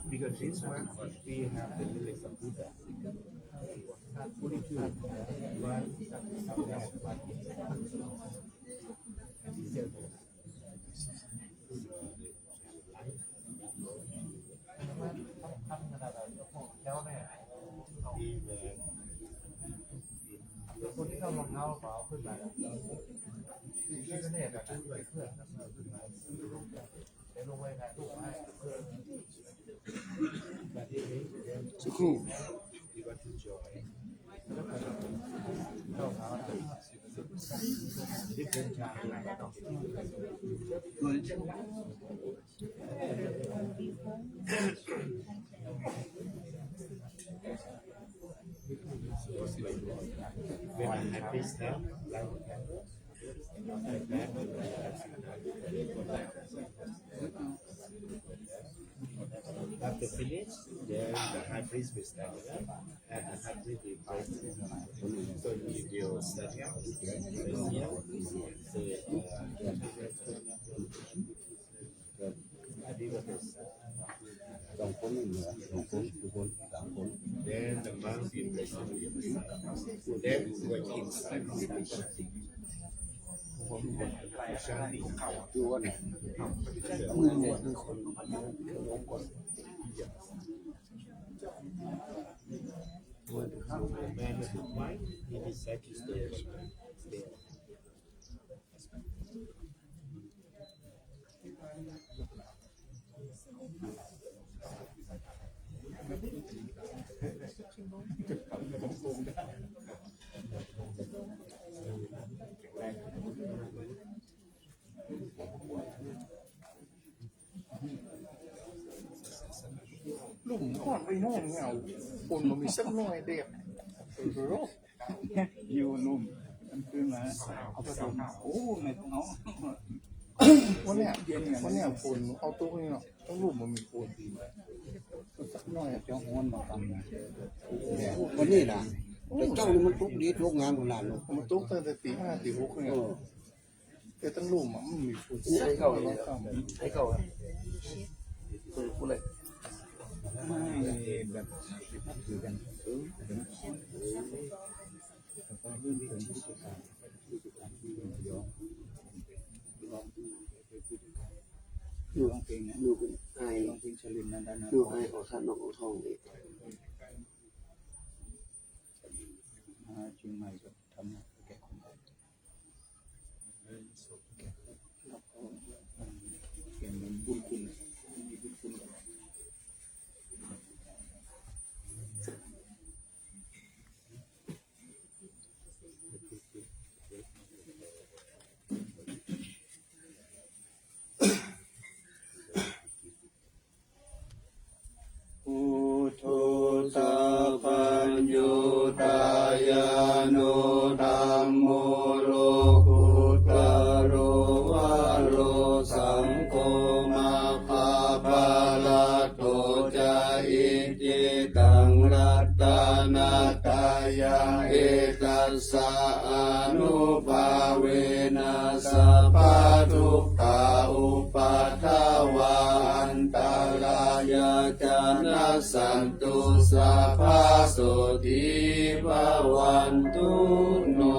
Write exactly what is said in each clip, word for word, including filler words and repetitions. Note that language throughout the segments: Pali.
Because this one, we have the village of Buddha. Forty-two. After finish, then the high priest will stand up, and the high priest will pray. So if you stand up, so, uh, สองคนนี่เหนือ สองคน คือคน สามคน Then the monks will bless you. Then you go inside. คือว่าเนี่ย Lūm hawin, lūm hawin, ຝົນບໍ່ມີສັກໜ່ອຍເດ. ຢູ່ລຸ່ມ ມັນຄືມາ ເອົາໄປດົມ ໂອ້ ແມ່ນເນາະ. ວັນເນີ້ຍ ວັນເນີ້ຍຝົນເອົາຕົກນີ້ເນາະ ທັງລຸ່ມບໍ່ມີຝົນ ສັກໜ່ອຍ. ເຈົ້າຮ້ອນມາຟັງນະ ວັນນີ້ນະ ແຕ່ເຊົ້ານີ້ມັນຕົກດີຕົກງາມຂະໜາດນັ້ນ ມັນຕົກຕັ້ງແຕ່ຕີຫ້າຕີຫົກນີ້. ເອີ ແຕ່ທັງລຸ່ມມັນມີຝຸ່ນ ໃຫ້ເຂົ້າ ໃຫ້ເຂົ້າ ຜູ້ໃດ ຢູ່ ຢູ່ໄອ ຢູ່ໄອອອກທາດນ້ອງອອກທ້ອງເດ້. ມາຈຽງໃໝ່ກໍທຳງານແກ່ຄົນໄດ້ ແກ່ຄົນໄດ້ ເປັນບຸນຄຸນ ມີບຸນຄຸນກັນ. Buddho sabbaññutañāṇo, dhammo lokuttaro varo, saṅgho maggaphalaṭṭho ca, icchitaṃ ratanattayaṃ, etassa ānubhāvena, sabbadukkhā upaddavā antarāyā ca nassantu, sabbasotthī bhavantu no.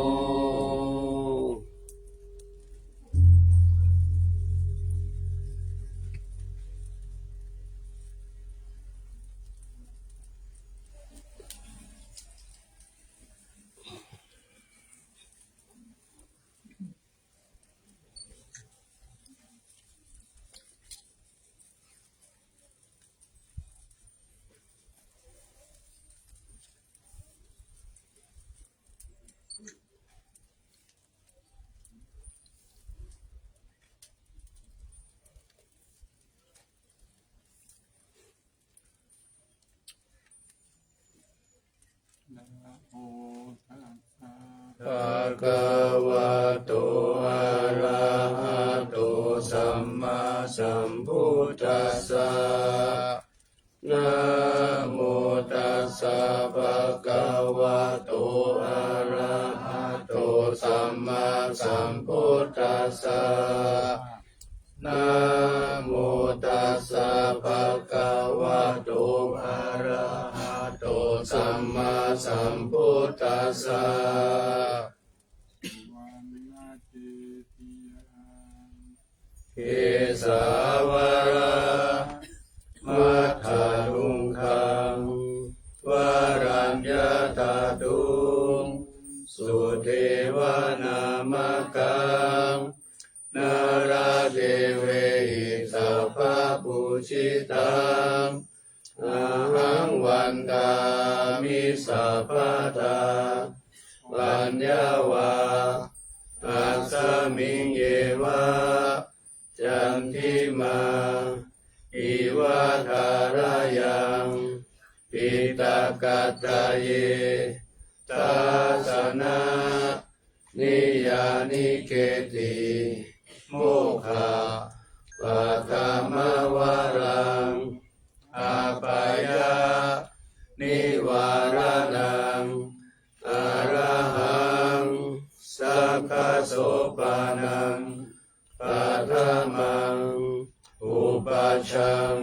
Namo tassa bhagavato arahato sammāsambuddhassa. Namo tassa bhagavato arahato sammāsambuddhassa. Namo tassa Tassa bhagavato arahato sammāsambuddhassa. Kesāvalāmataruṅgaṃ varaññatatthuṃ sudevanāmakaṃ nāḷāgiriṃ tappapūjitaṃ ahaṃ vandāmi sabbadā. Paññā vā tasmiṃ yeva candimā iva thārayaṃ piṭakattaye dassanā niyyāniketti mokkhappattham varaṃ apāyanivāraṇaṃ arahaṃ saṅghasopaṇaṃ paṭhamaṃ upajjhaṃ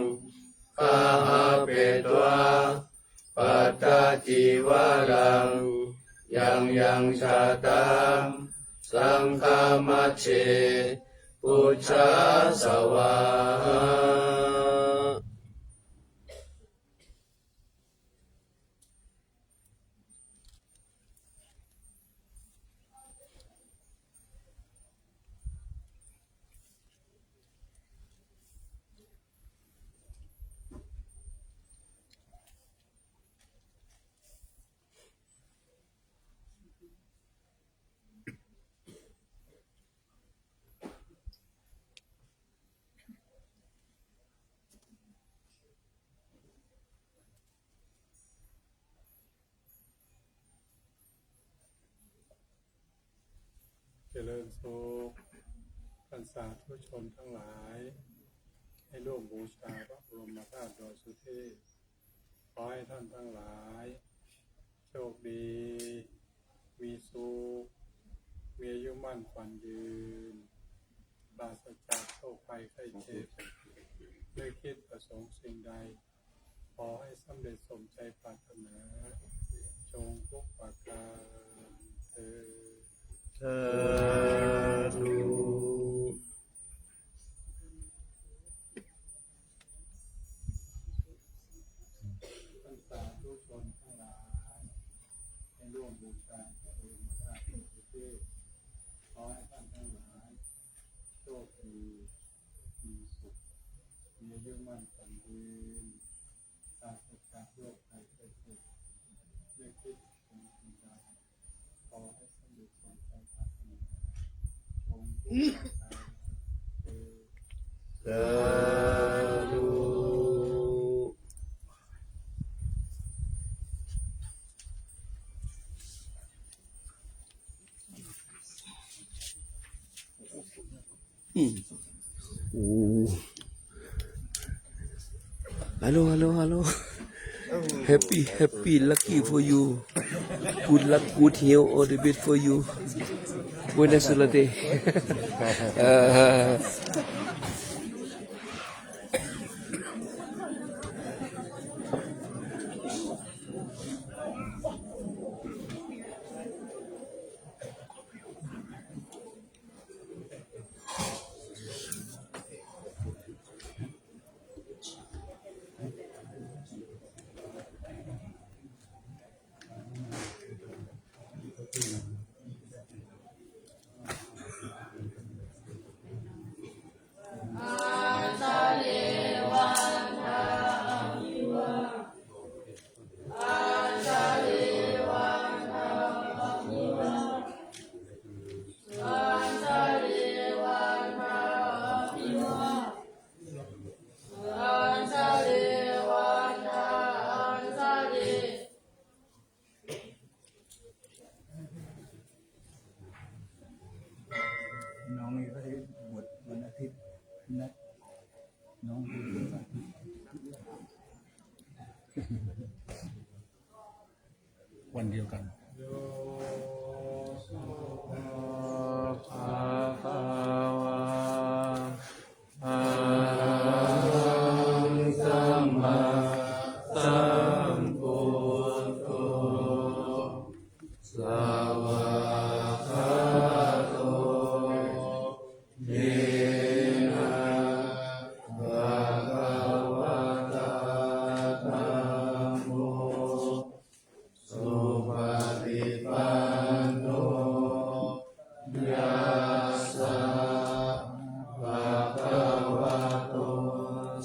gahapetvā pattacīvaraṃ yaṃ yaṃ jātaṃ saṅghamajjhe pūjāsavā.เจริญสุข ท่านสาธุชนทั้งหลาย ให้ร่วมบูชาพระบรมธาตุดอยสุเทพ ขอให้ท่านทั้งหลาย โชคดี มีสุข มีอายุมั่นขวัญยืน ปราศจากโรคภัยไข้เจ็บ นึกคิดประสงค์สิ่งใด ขอให้สำเร็จสมใจปรารถนา จงทุกประการเทอญ สาธุ ท่านสาธุชนทั้งหลาย ให้ร่วมบูชาพระบรมธาตุดอยสุเทพ ขอให้ท่านทั้งหลาย โชคดี มีสุข มีอายุมั่นขวัญยืน ปราศจากโรคภัยไข้เจ็บ นึกคิดถึงสิ่งใด ขอให้สำเร็จสมใจปรารถนา จงทุกประการเทอญ สาธุ อืม โอ้ hello hello hello, happy happy, lucky for you, good luck, good health, all the best for you. Buena suerte. น้องนี่เขาจะบวชวันอาทิตย์นะ น้องบวชวันอาทิตย์ วันเดียวกัน Yo so bhagavā arahaṃ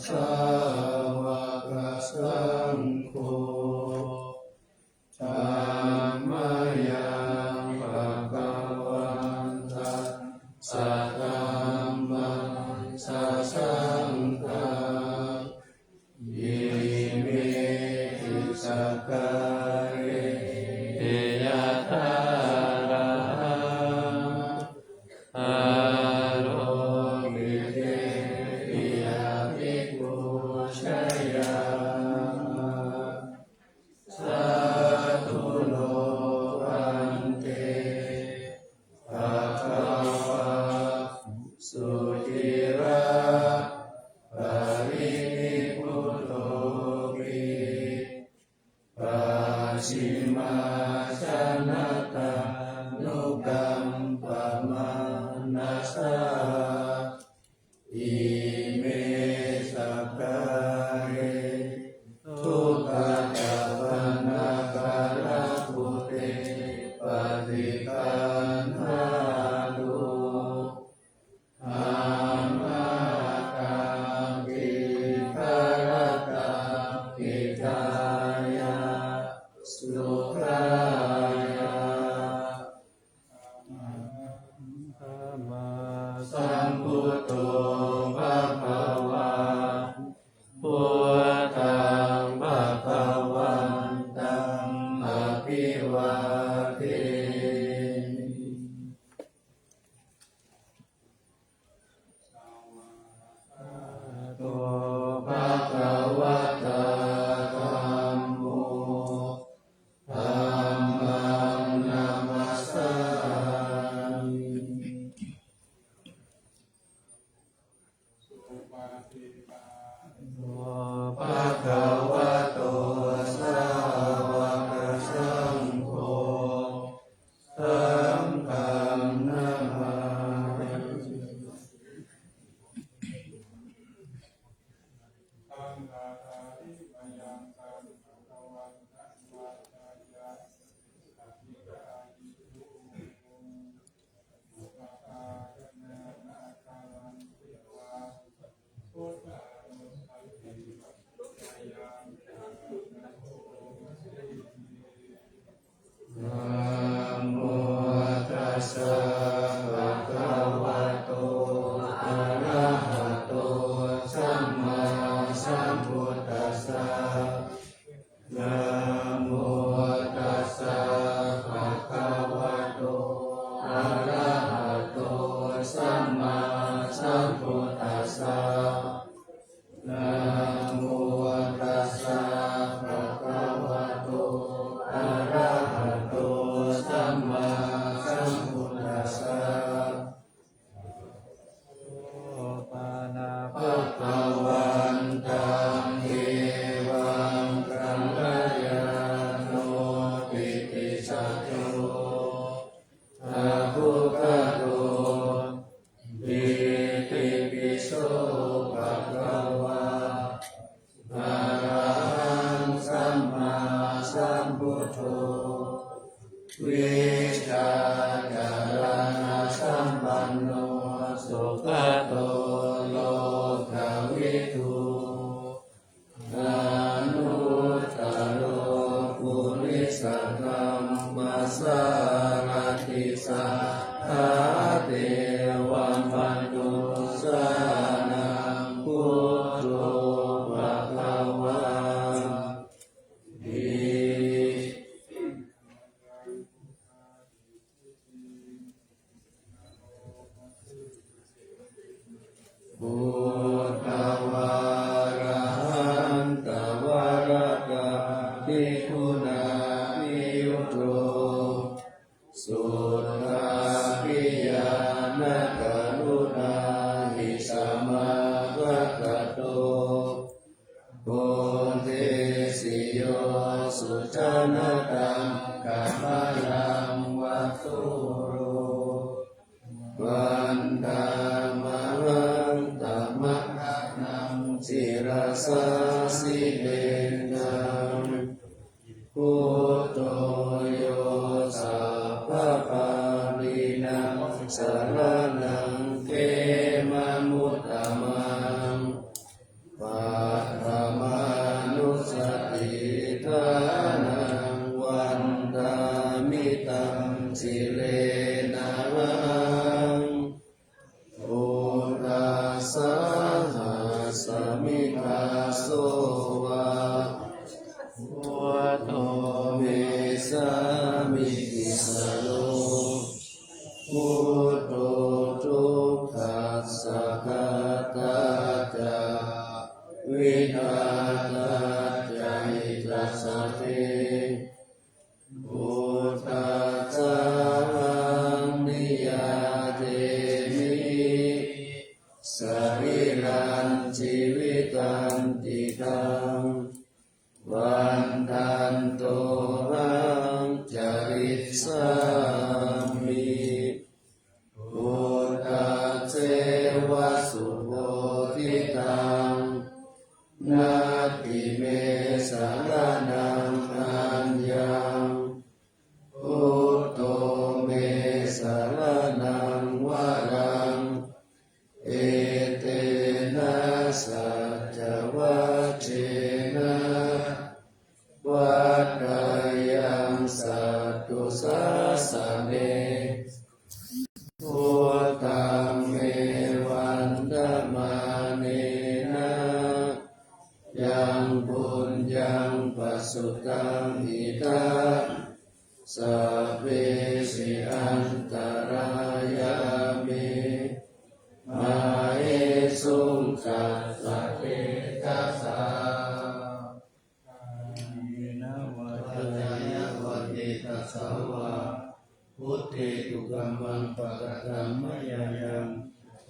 sāvakasaṅgho. Tammayaṃ bhagavantaṃ sadhammaṃ sasaṅghaṃ imehi sakkārehi yathārahaṃ ālokitehi abhipūjayāma. Sādhu no bhante bhagavā suciraparinibbutopi pacchimājanatānukampamānasā ime sakkāre duggatapaṇṇākārabhūte paṭiggaṇhātu amhākaṃ dīgharattaṃ hitāya sukhāya. Arahaṃ sammāsambuddho bhagavā, buddhaṃ bhagavantaṃ abhivādemi. Svākkhāto bhagavatā dhammo, dhammaṃ namassāmi. Supaṭipanno bhagavato sāvakasaṅgho, saṅghaṃ namāmi. Namo tassa bhagavato arahato sammāsambuddhassa. Namo tassa bhagavato arahato sammāsambuddhassa. Namo tassa bhagavato arahato sammāsambuddhassa. Sotvāna bhagavantaṃ devaṃ kalyāṇopi tisacco tathūgato. Itipi so bhagavā arahaṃ sammāsambuddho vijjācaraṇasampanno sugato lokavidū anuttaro purisadammasārathi satthā devamanussānaṃ buddho bhagavāti. Buddhavārahantavaratādiguṇābhiyutto suddhābhiñāṇakaruṇāhi samāgatatto bodhesi yo sujanataṃ kamalaṃ va sūro vandāmahaṃ tamaharaṃ sirasā jineṇḍaṃ. Buddho yo sabbapāṇīnaṃ saraṇaṃ khemamuttamaṃ. paṭhamānussatiṭṭhānaṃ vandāmi taṃ sirenahaṃ. Buddhassāhasmi dāso va, buddho me sāmikissaro, buddho dukkhassa ghātā ca, vidhātā ca hitassa te. Buddhassāhaṃ niyyādemi sarīrañjīvitañcidaṃ, vandantohaṃ carissāmi buddhasseva subodhitaṃ. Natthi me saraṇaṃ aññaṃ, buddho me saraṇaṃ varaṃ, etena saccavajjena vaḍḍheyyaṃ satthu sāsane. Buddhaṃ me vandamānena yaṃ puññaṃ pasutaṃ idha, sabbepi antarāyā me māhesuṃ tassa tejasā. Kāyena vācāya va cetasā vā, buddhe kukammaṃ pakataṃ mayā yaṃ,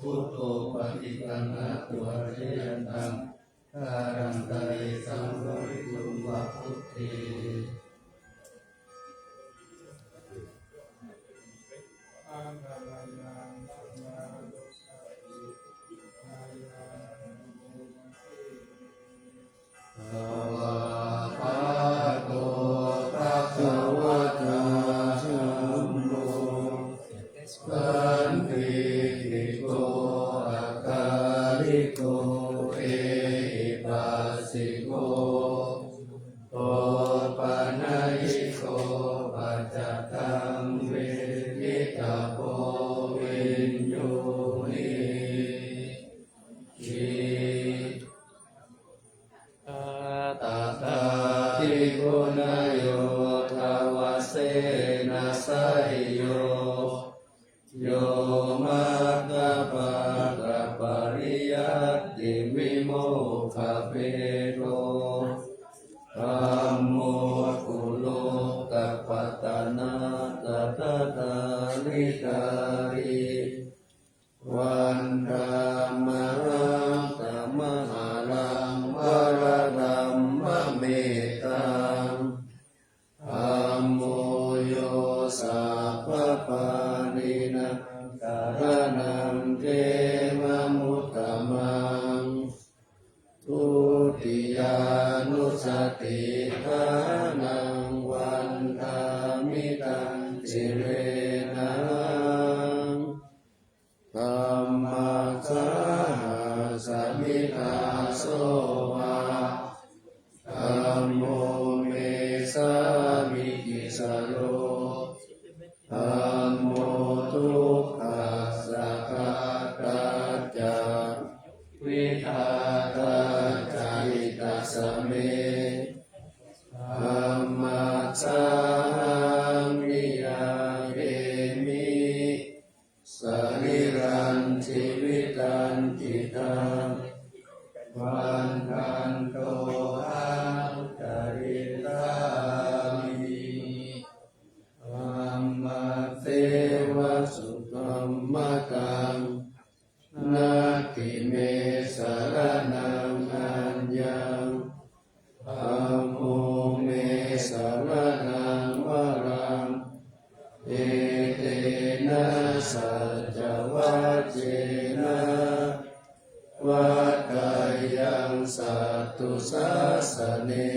buddho paṭiggaṇhatu accayantaṃ, kālantare saṃvarituṃ va buddhe. Svākkhāto bhagavatā dhammo, sandiṭṭhiko akāliko ehipassiko, opanayiko paccattaṃ veditabbo viññūhī ti. Tathāpi guṇayodhāva senāsayyo, yo maggapākapariyattimimokkhabhedo, dhammo kulokapatanā tathadhāridhārī, vandāmahaṃ tamaharaṃ varadhammametaṃ. Dhammo yo sabbapāṇīnaṃ saraṇaṃ khemamuttamaṃ. Dutiyānussatiṭṭhānaṃ vandāmi taṃ sirenahaṃ. Dhammassāhasmi dāso va, dhammo me sāmikissaro, dhammo dukkhassa ghātā ca, vidhātā ca hitassa me. Dhammassāhaṃ niyyādemi sarīrañjīvitañcidaṃ, vandantohaṃ carissāmi dhammasseva sudhammataṃ. Natthi me saraṇaṃ aññaṃ, dhammo me saraṇaṃ varaṃ, etena saccavajjena vaḍḍheyyaṃ satthu sāsane.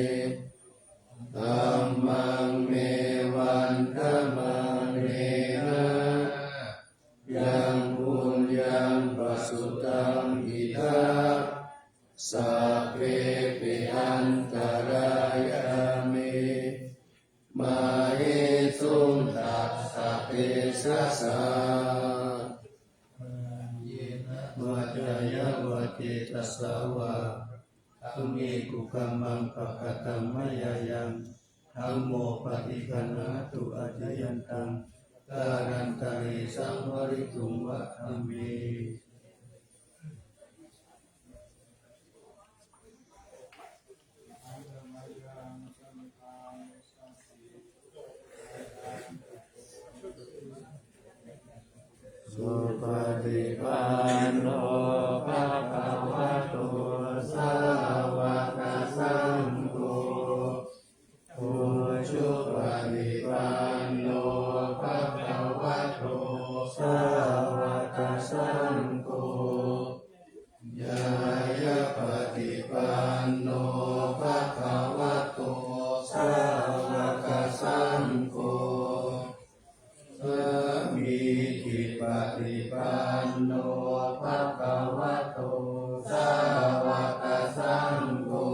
Dhammaṃ me vandamānena yaṃ puññaṃ pasutaṃ idha, sa sabbepi antarāyā me māhesuṃ tassa tejasā. Kāyena vācāya va cetasā vā, dhamme kukammaṃ pakataṃ mayā yaṃ, dhammo paṭiggaṇhatu accayantaṃ, kālantare saṃvarituṃ va dhamme. Supaṭipanno bhagavato sāvakasaṅgho, ujupaṭipanno bhagavato sāvakasaṅgho, ñāyapaṭipanno bhagavato sāvakasaṅgho, sāmīcipaṭipanno bhagavato sāvakasaṅgho,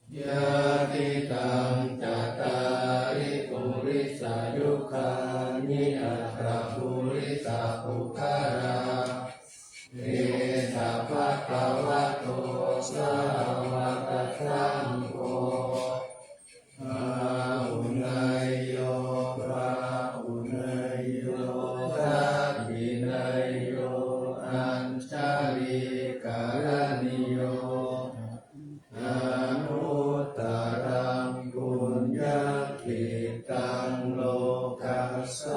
yadidaṃ cattāri purisayugāni aṭṭha purisapuggalā, esa bhagavato sāvakasaṅgho, āhuneyyo pāhuneyyo dakkhiṇeyyo añjalikaraṇīyo, anuttaraṃ puññakkhettaṃ lokassāti.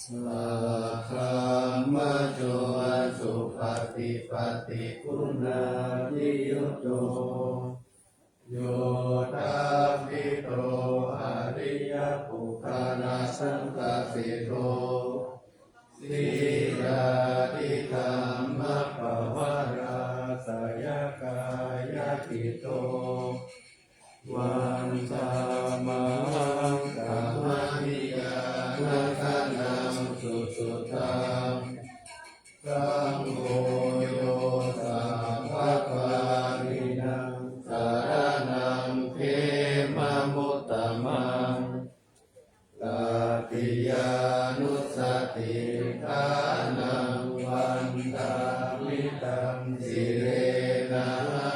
Saddhammajo supaṭipattiguṇaviyutto, yoṭṭhabbidho ariyapuggalasaṅghaseṭṭho, sīlādidhammapavarāsayakāyacitto, vandāmahaṃ kamaniyaṃ nātanaṃ susuddhaṃ. Saṅgho yo sabbapāṇīnaṃ saraṇaṃ khemamuttamaṃ, tatiyānussatiṭṭhānaṃ vandāmi taṃ sirenahaṃ.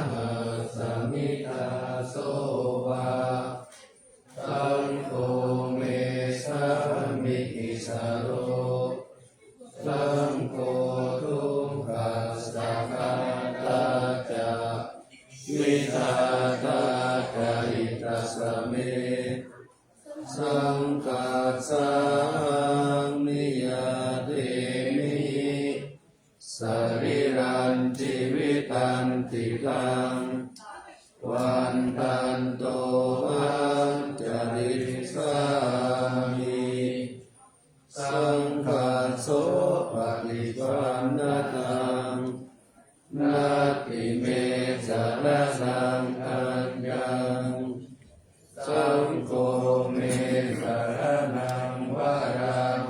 Saṅghassāhasmi dāso va, saṅgho me sāmikissaro, saṅgho dukkhassa ghātā ca, vidhātā ca hitassa me. Saṅghassāhaṃ niyyādemi, sarīrañjīvitañcidaṃ, vandantohaṃ carissāmi. Saṅghassopaṭipannataṃ, natthi me saraṇaṃ aññaṃ, saṅgho me saraṇaṃ varaṃ,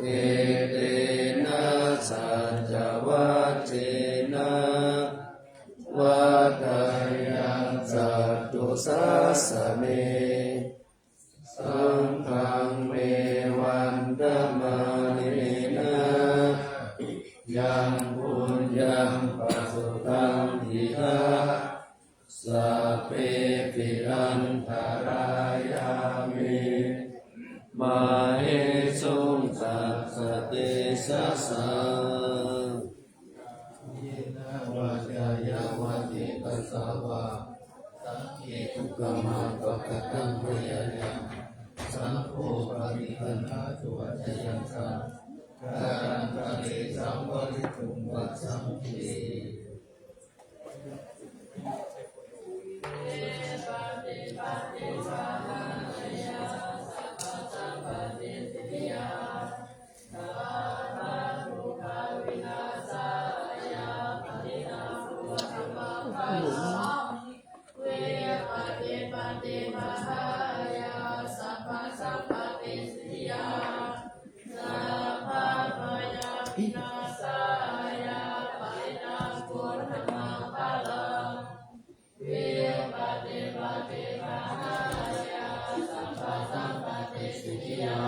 etena saccavajjena, vaḍḍheyyaṃ satthu sāsane. Saṅghaṃ me vandamānena, yaṃ puññaṃ pasutaṃ idha, sabbepi antarāyā me, māhesuṃ tassa tejasā. Kāyena vācāya va cetasā vā, dhamme kukammaṃ pakataṃ mayā yaṃ, dhammo paṭiggaṇhatu accayantaṃ, kālantare saṃvarituṃ va dhamme. Vijayā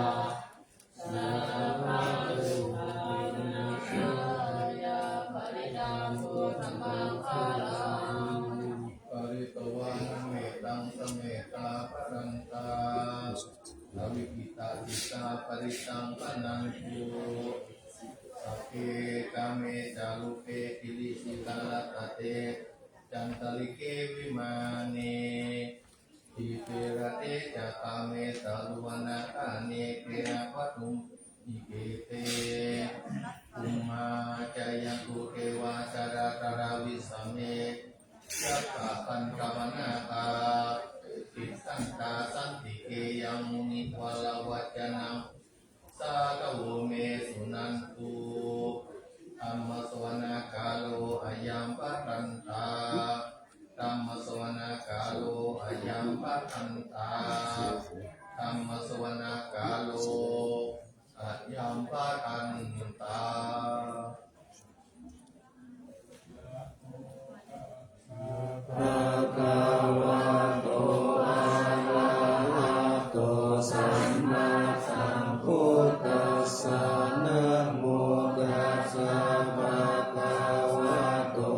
sarabbadukkhavināsāya parittaṃ brūtha maṅgalaṃ. Pharitvāna mettaṃ samettā bhadantā, avikkhittacittā parittaṃ bhaṇantu. Sagge kāme ca rūpe girisikharataṭe cantalikkhe vimāne, dīpe raṭṭhe ca gāme taruvanagahane gehavatthumhi khette, bhummā cāyantu devā jalathalavisame yakkhagandhabbanāgā, tiṭṭhantā santike yaṃ munivaravacanaṃ sādhavo me suṇantu. Dhammassavanakālo ayambhadantā. Dhammassavanakālo ayambhadantā. Dhammassavanakālo ayambhadantā. Bhagavato arahato sammāsambuddhassa. Namo tassa bhagavato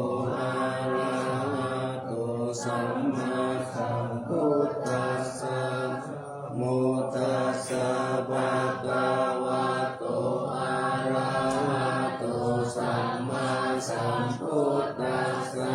arahato sammāsambuddhassa. Namo tassa bhagavato arahato sammāsambuddhassa.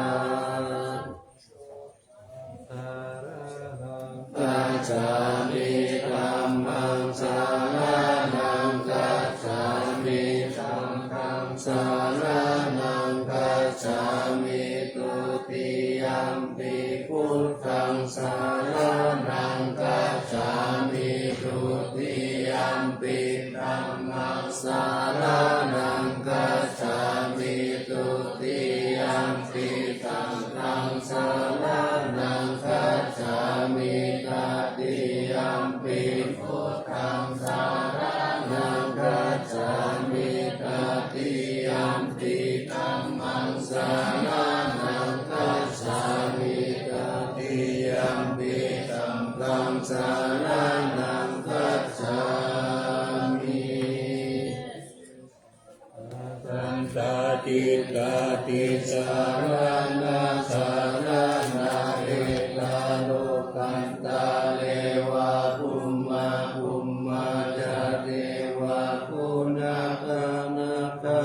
Saraṇaṃ gacchāmi. Dhammaṃ saraṇaṃ gacchāmi. Saṅghaṃ saraṇaṃ gacchāmi. Dutiyampi buddhaṃ saraṇaṃ gacchāmi. Dutiyampi dhammaṃ saraṇaṃ gacchāmi. Dutiyampi saṅghaṃ saraṇaṃ gacchāmi. Tatiyampi buddhaṃ saraṇaṃ gacchāmi. Tatiyampi dhammaṃ saraṇaṃ gacchāmi. Tatiyampi saṅghaṃ saraṇaṃ gacchāmi. Ācantā cittā tisaraṇā saraṇā petālokantareva, bhummā bhummā ca devā bhummā ca devā, nāgā nāgā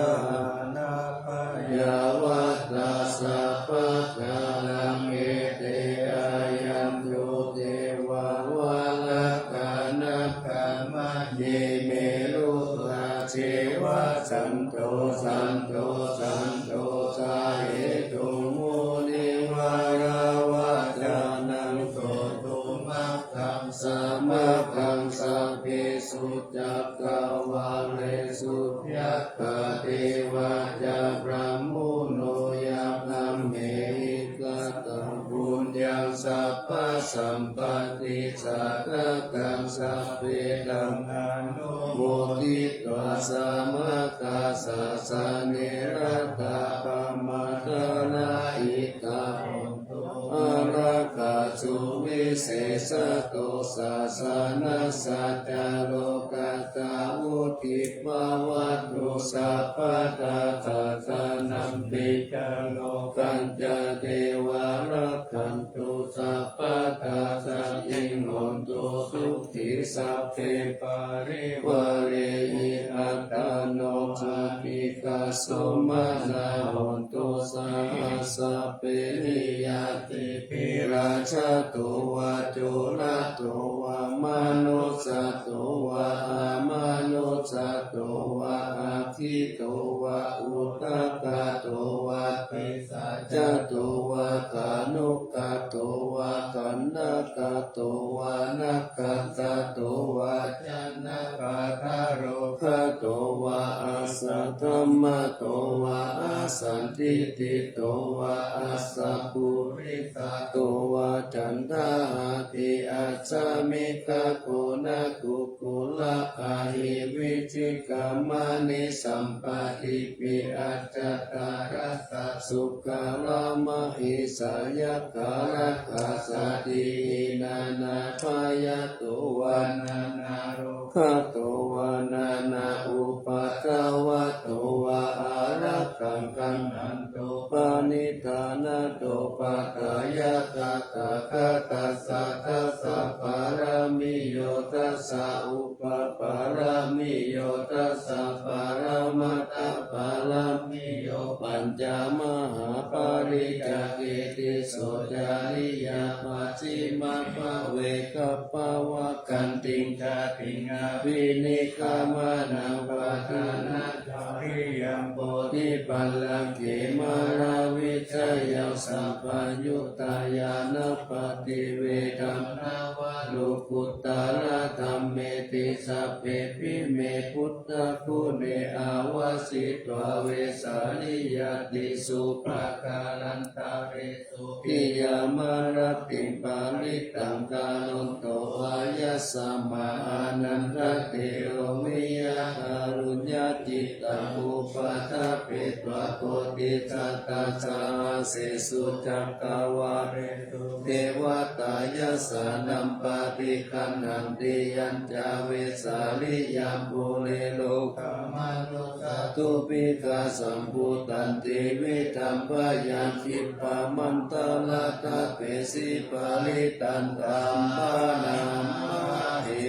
nāgā yāvatassa pākaṇṭaṃ. Ete āyantu devā valāhakā maññe meruṃ rājeva santo santo santo sahetuṃ munivaravacanaṃ sotumaggaṃ sāmaggaṃ sabbesu cakkavāḷesu yattā devā ca brahmuno yaṃ amhehi kataṃ puññaṃ sabbasampattisādhakaṃ sabbe taṃ anumoditvā sāmaggāsāsane ratā pamādarahitā hontu ārakkhāsu visesato sāsanassa ca rokkhāta vuḍḍhī bhavantu sabbadā. Dassanampi ca rogā ca devā rakkhantu sabbadā. Sotthī hontu sukhī sabbe parivārehi attano anīghā sumanā hontu saha sabbehi ñātibhi. Rājato vā corato vā manussato vā amanussato vā aggito vā udakato vā pisācato vā khāṇukato vā kaṇṭakato vā nakkhattato vā janapadarogato vā asaddhammato vā asandiṭṭhito vā asappurisato vā caṇḍahatthi-acchamigagoṇa-kukkura-ahi-vicchika-maṇisappa-dīpi-acchadārassa-sūkara-mahesa-yakkha-rakkhasādīhi nānābhayato vā nānāro- Svākkhātatassa dasa pāramiyo, dasa upapāramiyo, dasa paramattapāramiyo, pañca mahāpariccāge tisso cariyā pacchimabbhave gabbhāvakkantiṃ jātiṃ abhinikkhamanaṃ padhānacariyaṃ bodhipallaṅke māravijayaṃ sabbaññutañāṇappaṭivedhaṃ navalokuttaradhammeti sabbepime buddhaguṇe āvajjitvā vesāliyā tīsu pākārantaresu tiyāmarattiṃ parittaṃ karonto āyasmā ānandatthero viya kāruññacittaṃ upaṭṭhapetvā koṭisatasahassesu cakkavāḷesu devatā yassāṇaṃ paṭiggaṇhanti yañca vesāliyaṃ pure rogāmanussadubbhikkhā sambhūtantividhaṃ bhayaṃ khippamantaradhāpesi parittaṃ taṃ bhaṇāma he.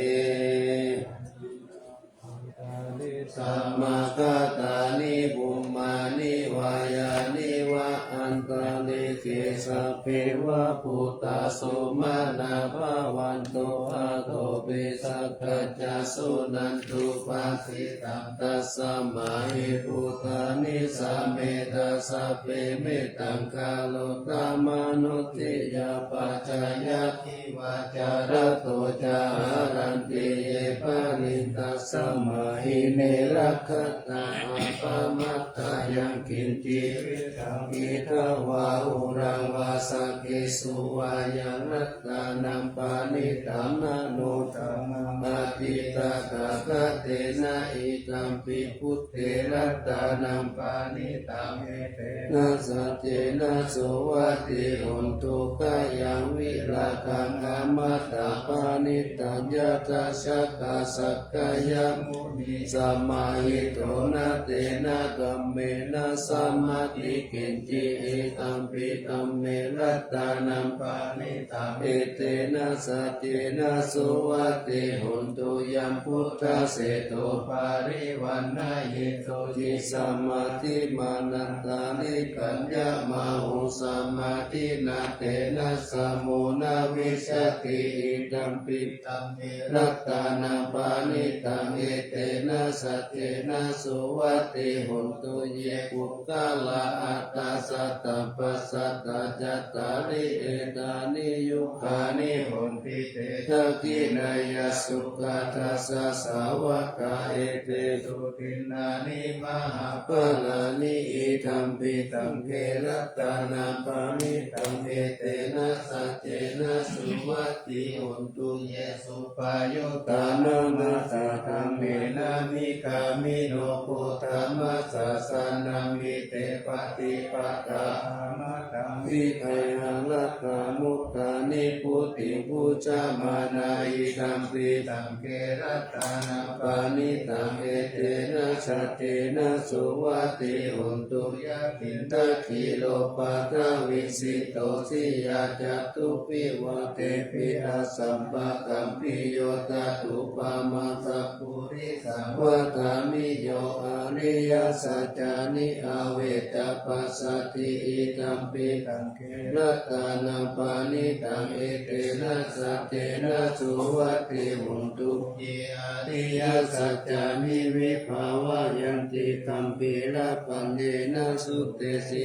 Antarikkhāni bhummāni vā yāni va antalikkhe sabbeva bhūtā sumanā bhavantu athopi sakkacca suṇantu bhāsitaṃ. Tasmā hi bhūtanisameta sabbe mettaṃ karotha mānusiyā pajāya divā ca ratto ca haranti ye baliṃ tasmā hi ne rakkhatha appamattā. Yaṅkiñci vittaṃ idha vā huraṃ vā saggesu vā yaṃ ratanaṃ paṇītaṃ na no samaṃ atthi tathāgatena idampi buddhe ratanaṃ paṇītaṃ etena saccena suvatthi hotu. Khayaṃ virāgaṃ amataṃ paṇītaṃ yadajjhagā sakyamunī samāhito na tena dhammena samatthi kiñci idampi dhamme ratanaṃ paṇītaṃ etena saccena suvatthi hotu. Yambuddhaseṭṭho parivaṇṇayī suciṃ samādhimānantarikaññamāhu samādhinā tena samo na vijjati idampi dhamme ratanaṃ paṇītaṃ etena saccena suvatthi hotu. Ye puggalā aṭṭha sataṃ pasaṭṭhā cattāri etāni yugāni honti te dakkhiṇeyyā sugatassa sāvakā etesu dinnāni mahapphalāni idampi saṅghe ratanaṃ paṇītaṃ etena saccena suvatthi hotu. Ye suppayuttā nānāttha dhammena nikkāmino gotamasāsanamhi te pattipattā amataṃ vigayha laddhā mudhā nibbutiṃ bhuñjamānā idampi saṅghe ratanaṃ paṇītaṃ etena saccena suvatthi hotu. Yathīndakhīlo paṭhaviṃ sito siyā catubbhi vātehi asampakampiyo tathūpamaṃ sappurisaṃ vadāmi yo ariyasaccāni avecca passati idampi saṅghe ratanaṃ paṇītaṃ etena saccena suvatthi hotu. Ye ariyasaccāni vibhāvayanti gambhīrapaññena sutesi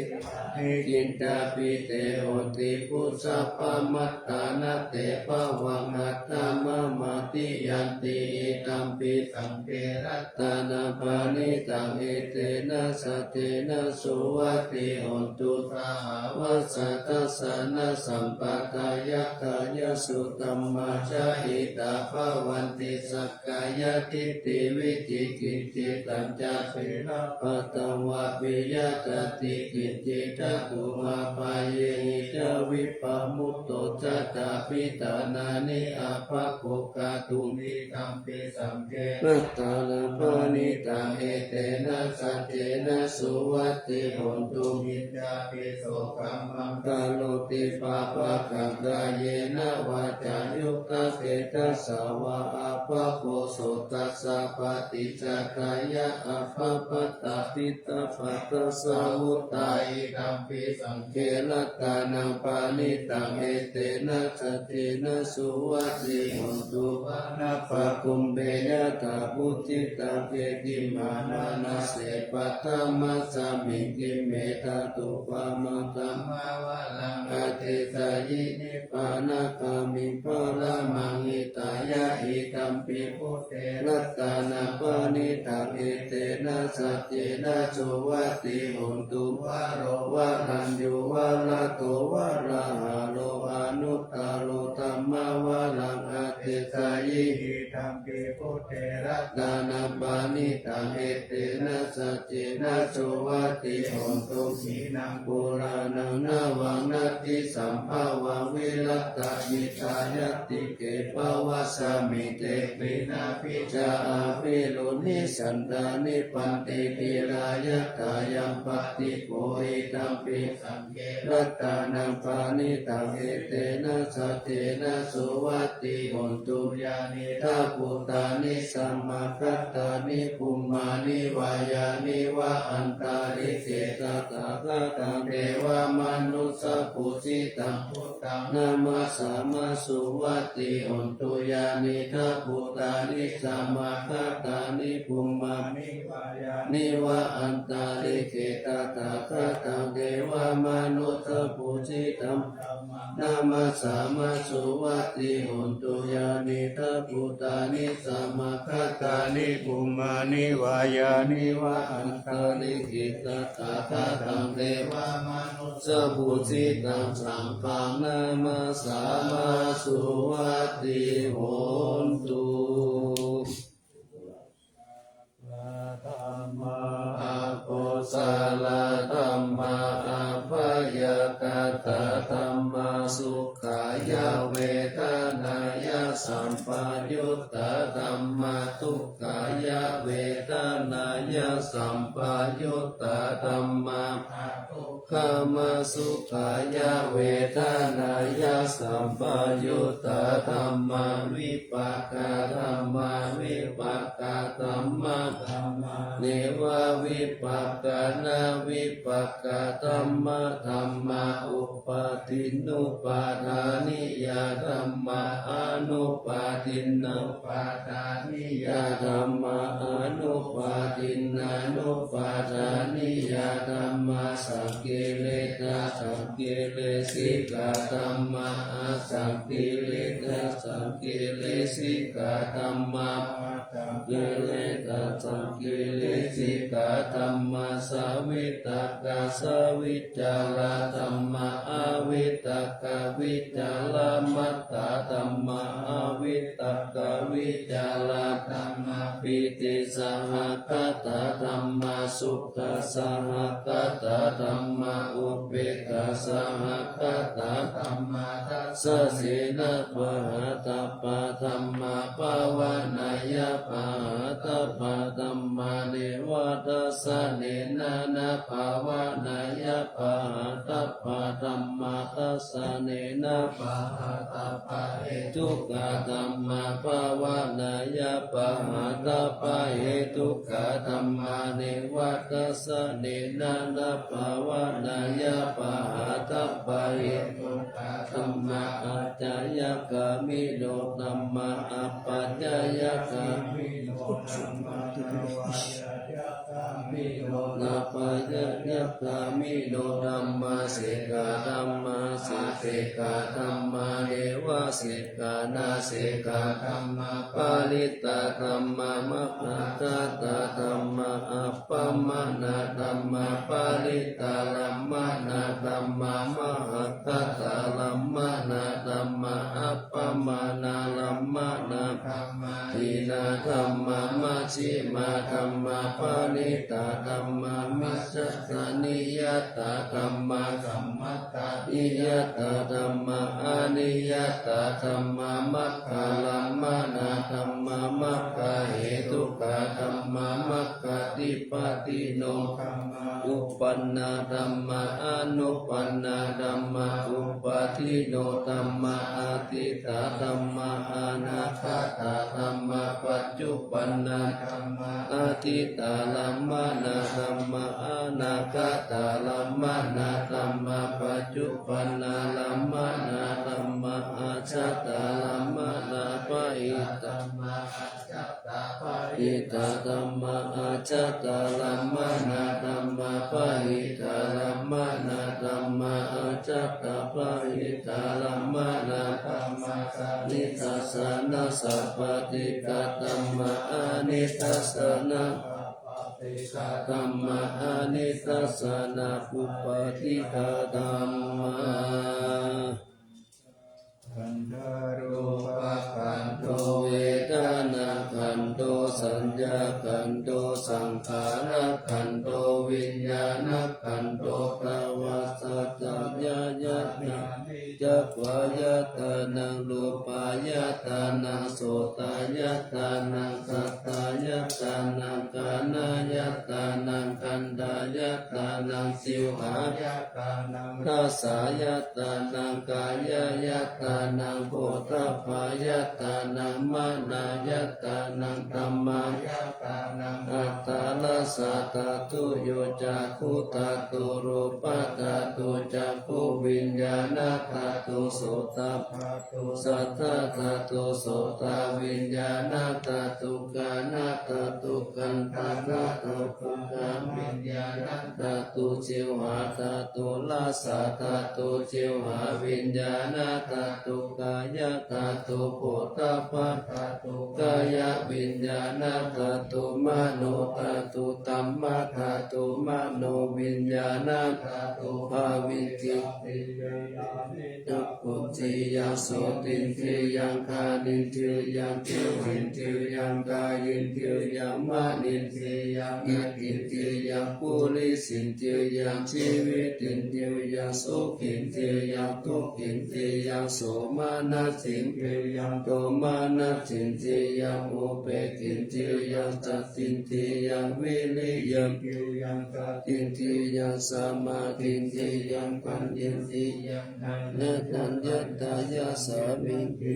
nikiñcāpi te honti phuṭṭhappamattā na te bhavaṃ aṭṭhamamādiyanti idampi saṅghe ratanaṃ paṇītaṃ etena saccena suvatthi hotu. Sahāvassa dassanasampadāyā kāyasudhammā jahitā bhavanti sakkāyadiṭṭhi vicikicchitañca sīlabbataṃ vā piyatati kiñci ca tumhāpāyehi ca vippa mutto ca cābhiṭhānāni appagghokkhātuṃ, idampi saṅghe ratanaṃ paṇītaṃ, etena saccena suvatthi hotu. Yāpi so kammaṃ karoti pāpakaṃ, kāyena vācāyuda cetasā vā, appaggo so tassa paṭicchadāya, appamattā diṭṭhapadassa vuttā, idampi saṅghe ratanaṃ paṇītaṃ, etena saccena suvatthi hotu. Pāṇabhāgumbe yathā phussitagge, gimhānamāse paṭhamasmiṃ gimhe, tathūpamaṃ dhammavaraṃ adesayi, nibbānagāmiṃ paramaṃ hitāya, idampi buddhe ratanaṃ paṇītaṃ, etena saccena suvatthi hotu. Varo varaññū varado varāharo, anuttaro dhammavaraṃ adesayi, idampi buddhe ratanaṃ paṇītaṃ, etena saccena suvatthi hotu. Khīṇaṃ purāṇaṃ navaṃ natthi sambhavaṃ, virattacittāyatike pavassāmi te, khīṇabījā avirūḷhichandā, nibbanti dhīrā yathāyampadīpo, idampi saṅghe ratanaṃ paṇītaṃ, etena saccena suvatthi hotu. Yānīdha bhūtāni samāgatāni, bhummāni vā yāni va antalikkhe, tathāgataṃ devamanussapūjitaṃ, buddhaṃ namassāma suvatthi hotu. Yānīdha bhūtāni samāgatāni, bhummāni vā yāni va antalikkhe, tathāgataṃ devamanussapūjitaṃ, dhammaṃ namassāma suvatthi hotu. Yānīdha bhūtāni samāgatāni, bhummāni vā yāni va antalikkhe, tathāgataṃ devamanussapūjitaṃ, saṅghaṃ namassāma suvatthi hotu. Dhammā, akusalā dhammā, abyākatā dhammā, sukhāya vedanāya sampayuttā dhammā, dukkhāya vedanāya sampayuttā dhammā, adukkhamasukhāya vedanāya sampayuttā dhammā, vipākadhammā, vipākadhammadhammā, nevavipākanavipākadhammadhammā, upādinnupādāniyā dhammā, anupādinnupādāniyā dhammā, anupādinnānupādāniyā dhammā, saṅkiliṭṭhasaṅkilesikā dhammā, asaṅkiliṭṭhasaṅkilesikā dhammā, asaṅkiliṭṭhasaṅkilesikā dhammā, savitakkasavicārā dhammā, avitakkavicāramattā dhammā, avitakkavicārā dhammā, pītisahagatā dhammā, sukhasahagatā dhammā, upekkhāsahagatā dhammā, dassanena pahātabbā dhammā, bhāvanāya pahātabbā dhammā, neva dassanena na bhāvanāya pahātabbā dhammā, dassanena pahātabbahetukā dhammā, bhāvanāya pahātabbahetukā dhammā, neva dassanena na bhāvanāya pahātabbahetukā dhammā, ācayagāmino dhammā, apacayagāmino dhammā, nāpacayagāmino dhammā, sekkhā dhammā, asekkhā dhammā, nevasekkhā nāsekkhā dhammā, parittā dhammā, mahaggatā dhammā, appamāṇā dhammā, parittārammaṇā dhammā, mahaggatārammaṇā dhammā, appamāṇārammaṇā dhammā, hīnā dhammā, majjhimā dhammā, paṇītā dhammā, micchattaniyatā dhammā, sammattaniyatā niyatā dhammā, aniyatā dhammā, maggārammaṇā dhammā, maggahetukā dhammā, maggādhipatino dhammā, uppannā dhammā, anuppannā dhammā, uppādino dhammā, atītā dhammā, anāgatā dhammā, paccuppannā dhammā, atītārammaṇā dhammā, anāgatārammaṇā dhammā, paccuppannārammaṇā dhammā, ajjhattārammaṇā, bahidhā dhammā, ajjhattabahiddhā dhammā, ajjhattārammaṇā dhammā, bahidhārammaṇā dhammā, ajjhattabahidhārammaṇā dhammā, sanidassanasappaṭighā dhammā, anidassanasappaṭighā dhammā, anidassanānuppaṭighā dhammā. Khandharūpakkhandho, vedanākkhandho, saññākkhandho, saṅkhārakkhandho, viññāṇakkhandho. Taṃ viññāṇañca khandhānañca, vāyatanaṃ rūpāyatanaṃ, sotāyatanaṃ, saddāyatanaṃ, ghānāyatanaṃ, gandhāyatanaṃ, jivhāyatanaṃ, rasāyatanaṃ, ghānāyatanaṃ, phoṭṭhabbāyatanaṃ, manāyatanaṃ, dhammāyatanaṃ. Aṭṭhārasa dhātu: yo cakkhudhātu, rūpadhātu, cakkhuviññāṇadhātu, sotadhātu, saddadhātu, sotaviññāṇadhātu, ghānadhātu, gandhānadhātu, ghānaviññāṇadhātu, jivhādhātu, rassadhātu, jivhāviññāṇadhātu, kāyadhātu, phoṭṭhabbadhātu, kāyaviññāṇadhātu, manodhātu, dhammadhātu, manoviññāṇadhātu. Pāṇidhī cakkhuindiyaṃ sotindriyaṃ ghānendriyaṃ jivhindriyaṃ kāyendriyaṃ manendriyaṃ ittindriyaṃ purisindriyaṃ jīvitindriyaṃ sukhindriyaṃ dukkhindriyaṃ somanassindriyaṃ domanasindriyaṃ upekkindriyaṃ sattindriyaṃ viriya indriyaṃ samādhindriyaṃ paññendriyaṃ ñāṇappaññatayasminti.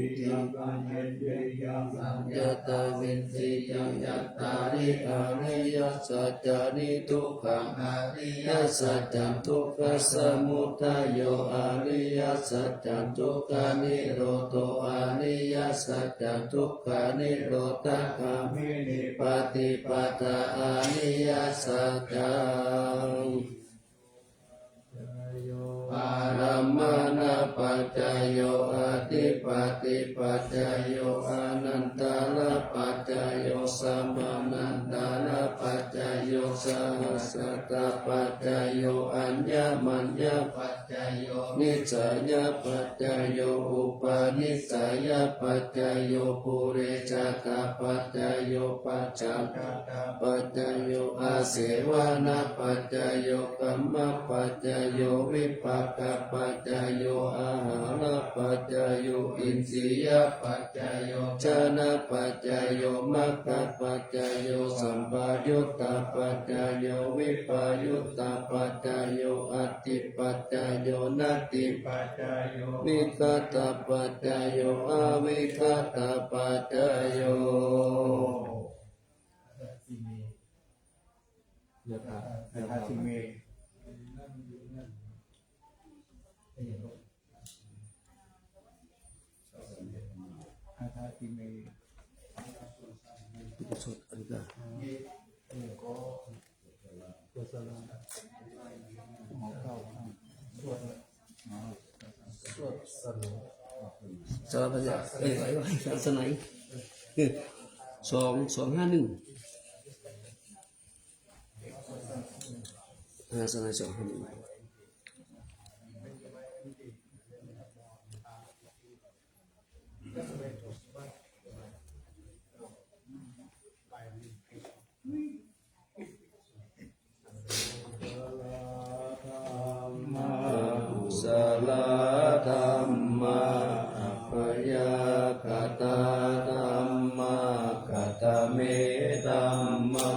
Saññātavindriyañca cattāri ariyasacchāni. Dukkhaṃ ariyasaccaṃ dukkhasamudayo ariyasaccaṃ dukkhanirodho ariyasaccaṃ dukkhanirodhagāminī paṭipadā ariyasaccaṃ. Ārammaṇapaccayo adhipatipaccayo anantarapaccayo samanantarapaccayo sahassatapaccayo aññamaññapaccayo nissayapaccayo upanissayapaccayo purejātapaccayo pacchājā paccayo āsevanapaccayo kammapaccayo vipākapaccayo āhārapaccayo indriyapaccayo jhānapaccayo maggapaccayo sampayuttapaccayo vippayuttapaccayo atthipaccayo natthipaccayo vigatapaccayo avigatapaccayo. Yathā yathā สลับกันจ้ะ เอ้ย ไว้ ไว้ สไนด์ สอง สองห้าหนึ่ง อ่า สไนด์ สองห้าหนึ่ง Akusala Katā dhammā, katame dhammā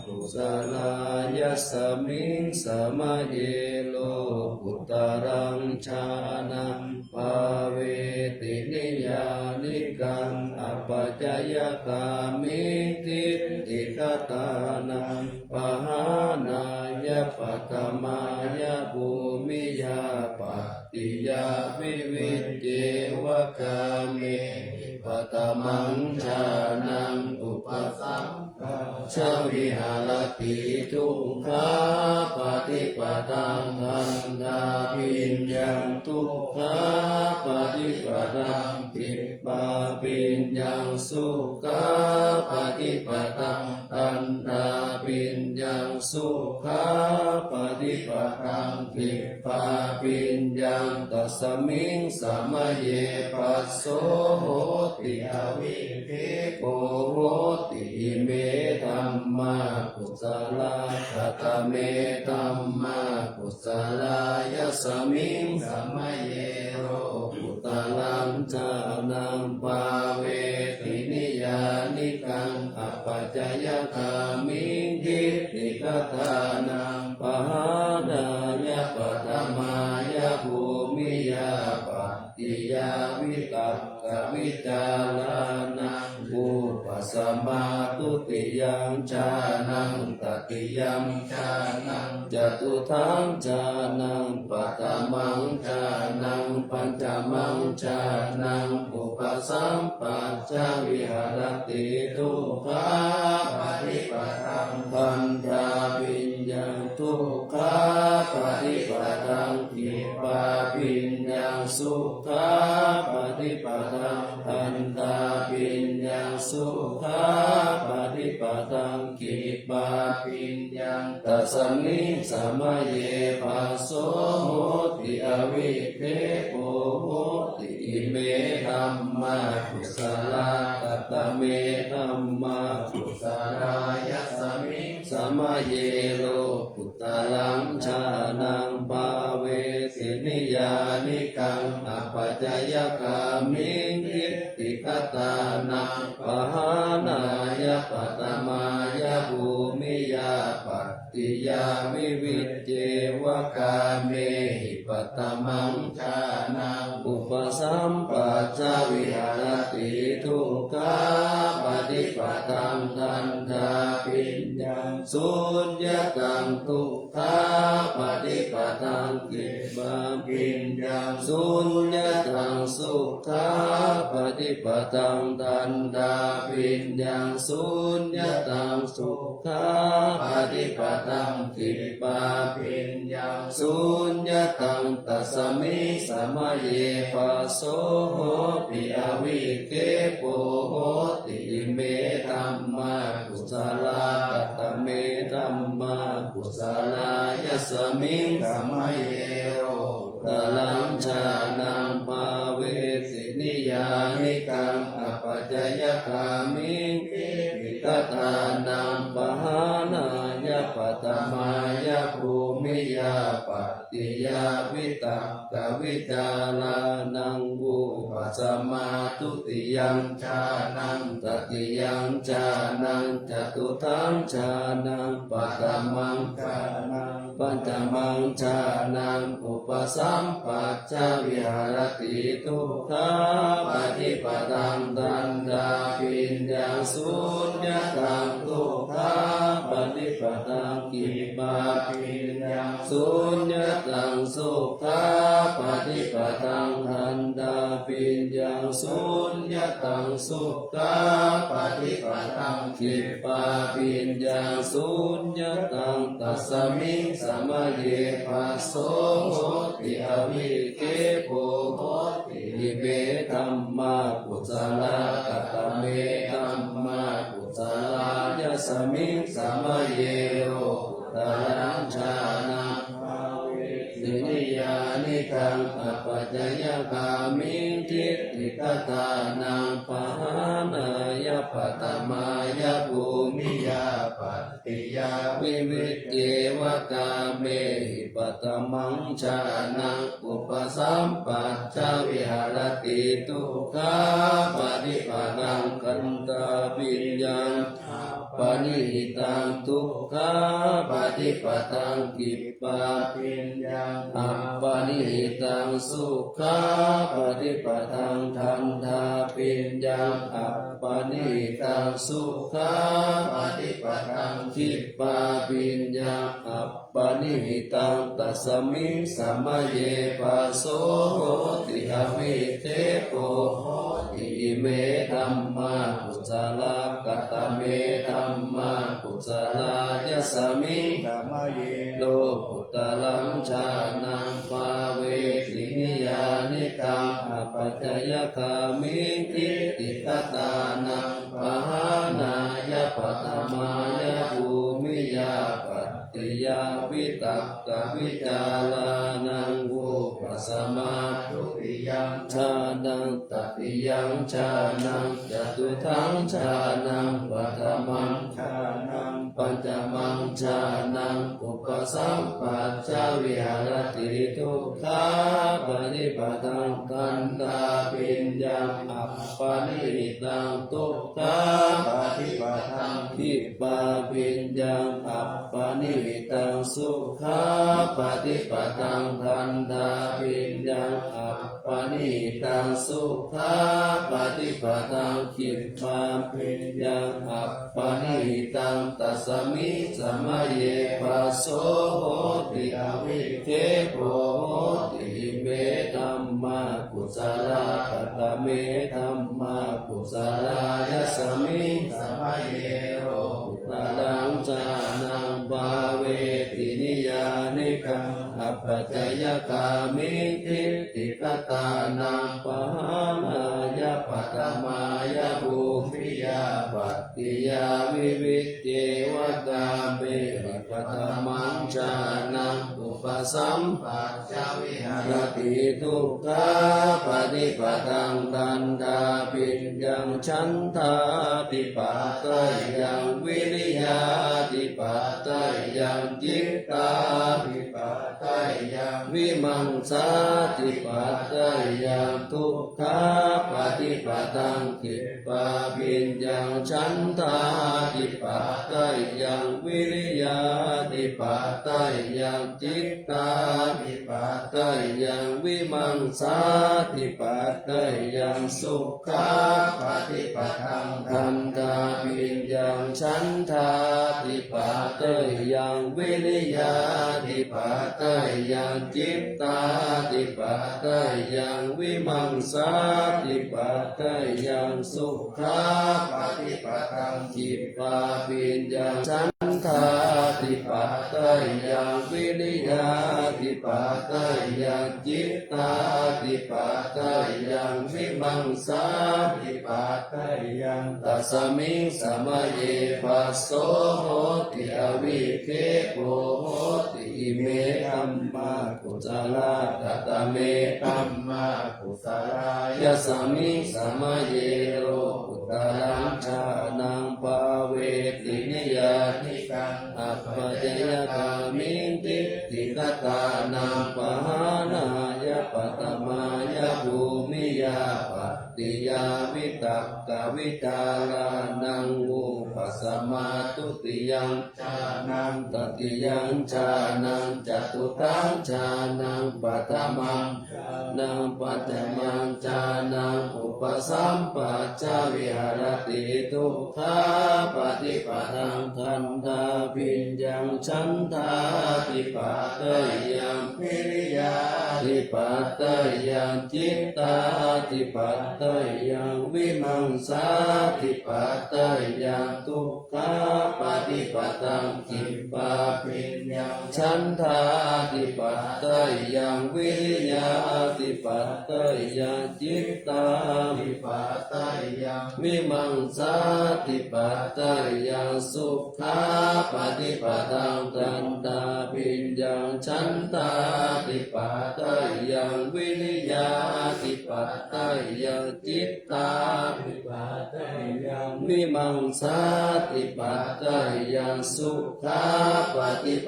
kusalā, yasmiṃ samaye lokuttaraṃ jhānaṃ bhāveti niyyānikaṃ apacayagāmiṃ diṭṭhigatānaṃ pahānāya paṭhamāya bhūmiyā pattiyā vivicceva kāmehi paṭhamaṃ jhānaṃ upasampajja viharati dukkhāpaṭipadaṃ dandhābhiññaṃ, dukkhāpaṭipadaṃ khippābhiññaṃ, sukhāpaṭipadaṃ dandhābhiññaṃ, sukhāpaṭipadaṃ khippābhiññaṃ. Tasmiṃ samaye phasso hoti avikkhepo hoti, ime dhammā kusalā. Katame dhammā kusalā? Yasmiṃ samaye lokuttaraṃ jhānaṃ bhāveti niyyānikaṃ apacayagāmiṃ diṭṭhigatānaṃ pahānāya paṭhamāya bhūmiyā pattiyā vitakkavicārānaṃ vūpasamā dutiyaṃ jhānaṃ tatiyaṃ jhānaṃ catutthaṃ jhānaṃ paṭhamaṃ jhānaṃ pañcamaṃ jhānaṃ upasampajja viharati dukkhāpaṭipadaṃ dandhābhiññaṃ, dukkhāpaṭipadaṃ khippābhiññaṃ, sukhāpaṭipadaṃ dandhābhiññaṃ, sukhāpaṭipadaṃ khippābhiññaṃ. Tasmiṃ samaye phasso hoti avikkhepo hoti, ime dhammā kusalā. Katame dhammā kusalā? Yasmiṃ samaye lokuttaraṃ jhānaṃ bhāveti niyyānikaṃ apacayagāmiṃ diṭṭhigatānaṃ pahānāya paṭhamāya bhūmiyā pattiyā vivicceva kāmehi paṭhamaṃ jhānaṃ upasampajja viharati dukkhāpaṭipadaṃ dandhābhiññaṃ, suññataṃ dukkhāpaṭipadaṃ khippābhiññaṃ, suññataṃ sukhāpaṭipadaṃ dandhābhiññaṃ, suññataṃ sukhāpaṭipadaṃ khippābhiññaṃ, suññataṃ. Tasmiṃ samaye phasso hoti avikkhepo hoti, ime dhammā kusalā. Katame dhammā kusalā? Yasmiṃ samaye lokuttaraṃ jhānaṃ bhāveti niyyānikaṃ apacayagāmiṃ diṭṭhigatānaṃ pahānāya paṭhamāya bhūmiyā pattiyā vitakkavicārānaṃ vūpasamā dutiyaṃ jhānaṃ tatiyaṃ jhānaṃ catutthaṃ jhānaṃ paṭhamaṃ jhānaṃ pañcamaṃ jhānaṃ upasampajja viharati dukkhāpaṭipadaṃ dandhābhiññaṃ, suññataṃ dukkhāpaṭipadaṃ khippābhiññaṃ, suññataṃ sukhāpaṭipadaṃ dandhābhiññaṃ, suññataṃ sukhāpaṭipadaṃ khippābhiññaṃ, suññataṃ. Tasmiṃ samaye phasso hoti avikkhepo hoti, ime dhammā kusalā. Katame dhammā kusalā? Yasmiṃ samaye lokuttaraṃ jhānaṃ bhāveti niyyānikaṃ apacayagāmiṃ diṭṭhi ṭṭhikatānaṃ pahānāya paṭhamāya bhūmiyā pattiyā vivicceva kāmehi paṭhamaṃ jhānaṃ upasampajja viharati dukkhapaṭipadaṃ khandhābhiññaṃ appaṇihitaṃ dukkhapaṭipadaṃ khippābhiññaṃ appaṇihitaṃ sukhapaṭipadaṃ dandhābhiññaṃ appaṇihitaṃ sukhapaṭipadaṃ khippābhiññaṃ appaṇihitaṃ tasmiṃ samaye phasso hoti avikkhepo hoti ime dhammā kusalā katame dhammā kusalā yasmiṃ samaye lokuttaraṃ jhānaṃ bhāveti niyyānikaṃ apacayagāmiṃ diṭṭhikatānaṃ pahānāya paṭhamāya bhūmiyā pattiyā vitakkavicārānaṃ vūpasamā dutiyaṃ jhānaṃ tatiyaṃ jhānaṃ catutthaṃ jhānaṃ paṭhamaṃ jhānaṃ pañcamaṃ jhānaṃ upasampajja viharati dukkhapaṭipadaṃ dandhābhiññaṃ appaṇihitaṃ dukkhapaṭipadaṃ khippābhiññaṃ appaṇihitaṃ sukhapaṭipadaṃ dandhābhiññaṃ appaṇihitaṃ sukhapaṭipadaṃ khippābhiññaṃ appaṇihitaṃ tasmiṃ samaye phasso hoti avikkhepo hoti ime dhammā kusalā katame dhammā kusalā yasmiṃ samaye lokuttaraṃ jhānaṃ bhāveti niyyānikaṃ apacayagāmiṃ diṭṭhikatānaṃ pahānāya paṭhamāya bhūmiyā pattiyā vivicceva kāmehi paṭhamaṃ jhānaṃ upasampajja viharati dukkhapaṭipadaṃ dandhābhiññaṃ chandādhipateyyaṃ vīriyādhipateyyaṃ cittādhipateyyaṃ vīmaṃsādhipateyyaṃ dukkhapaṭipadaṃ khippābhiññaṃ chandādhipateyyaṃ vīriyādhipateyyaṃ cittādhipateyyaṃ vīmaṃsādhipateyyaṃ sukhapaṭipadaṃ dandhābhiññaṃ chandādhipateyyaṃ vīriyādhipateyyaṃ cittādhipateyyaṃ vīmaṃsādhipateyyaṃ sukhapaṭipadaṃ khippābhiññaṃ chandādhipateyyaṃ vīriyādhipateyyaṃ cittādhipateyyaṃ vīmaṃsādhipateyyaṃ tasmiṃ samaye phasso hoti avikkhepo hoti ime dhammā kusalā katame dhammā kusalā yasmiṃ samaye lokuttaraṃ jhānaṃ bhāveti niyyānikaṃ apacayagāmiṃ diṭṭhikatānaṃ pahānāya paṭhamāya bhūmiyā pattiyā vitakkavicārānaṃ vūpasamā dutiyaṃ jhānaṃ tatiyaṃ jhānaṃ catutthaṃ jhānaṃ paṭhamaṃ jhānaṃ pañcamaṃ jhānaṃ upasampajja viharati dukkhapaṭipadaṃ dandhābhiññaṃ chandādhipateyyaṃ vīriyādhipateyyaṃ cittādhipateyyaṃ vīmaṃsādhipateyyaṃ dukkhapaṭipadaṃ khippābhiññaṃ chandādhipateyyaṃ vīriyādhipateyyaṃ cittādhipateyyaṃ vīmaṃsādhipateyyaṃ sukhapaṭipadaṃ dandhābhiññaṃ chandādhipateyyaṃ vīriyādhipateyyaṃ pattayyaṃ, cittādi pattayyaṃ, vīmaṃsādi pattayyaṃ, sukhapaṭipadaṃ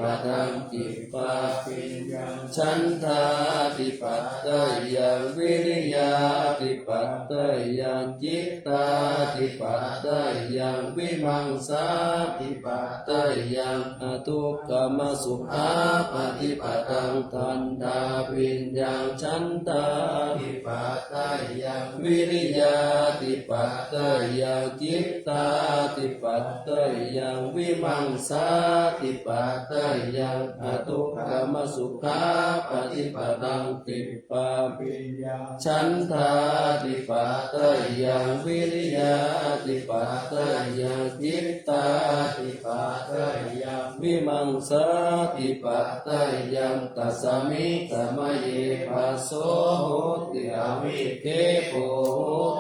khippābhiññaṃ, chandādi pattayyaṃ, vīriyādi pattayyaṃ, cittādi pattayyaṃ, vīmaṃsādi pattayyaṃ, adukkhamasukhāpaṭipadaṃ, dandhābhiññaṃ, chandādi pattayyaṃ, vīriyādi pattayyaṃ, cittādi pattayyaṃ, vīmaṃsādi pattayyaṃ, adukkhamasukhāpaṭipadaṃ khippābhiññaṃ, chandādi pattayyaṃ, vīriyādi pattayyaṃ, cittādi pattayyaṃ, vīmaṃsādi pattayyaṃ, tasmiṃ samaye phasso hoti avikkhepo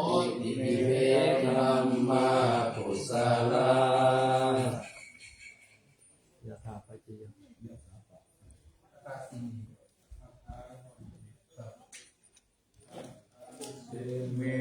hoti, ime dhammā kusalā. Ime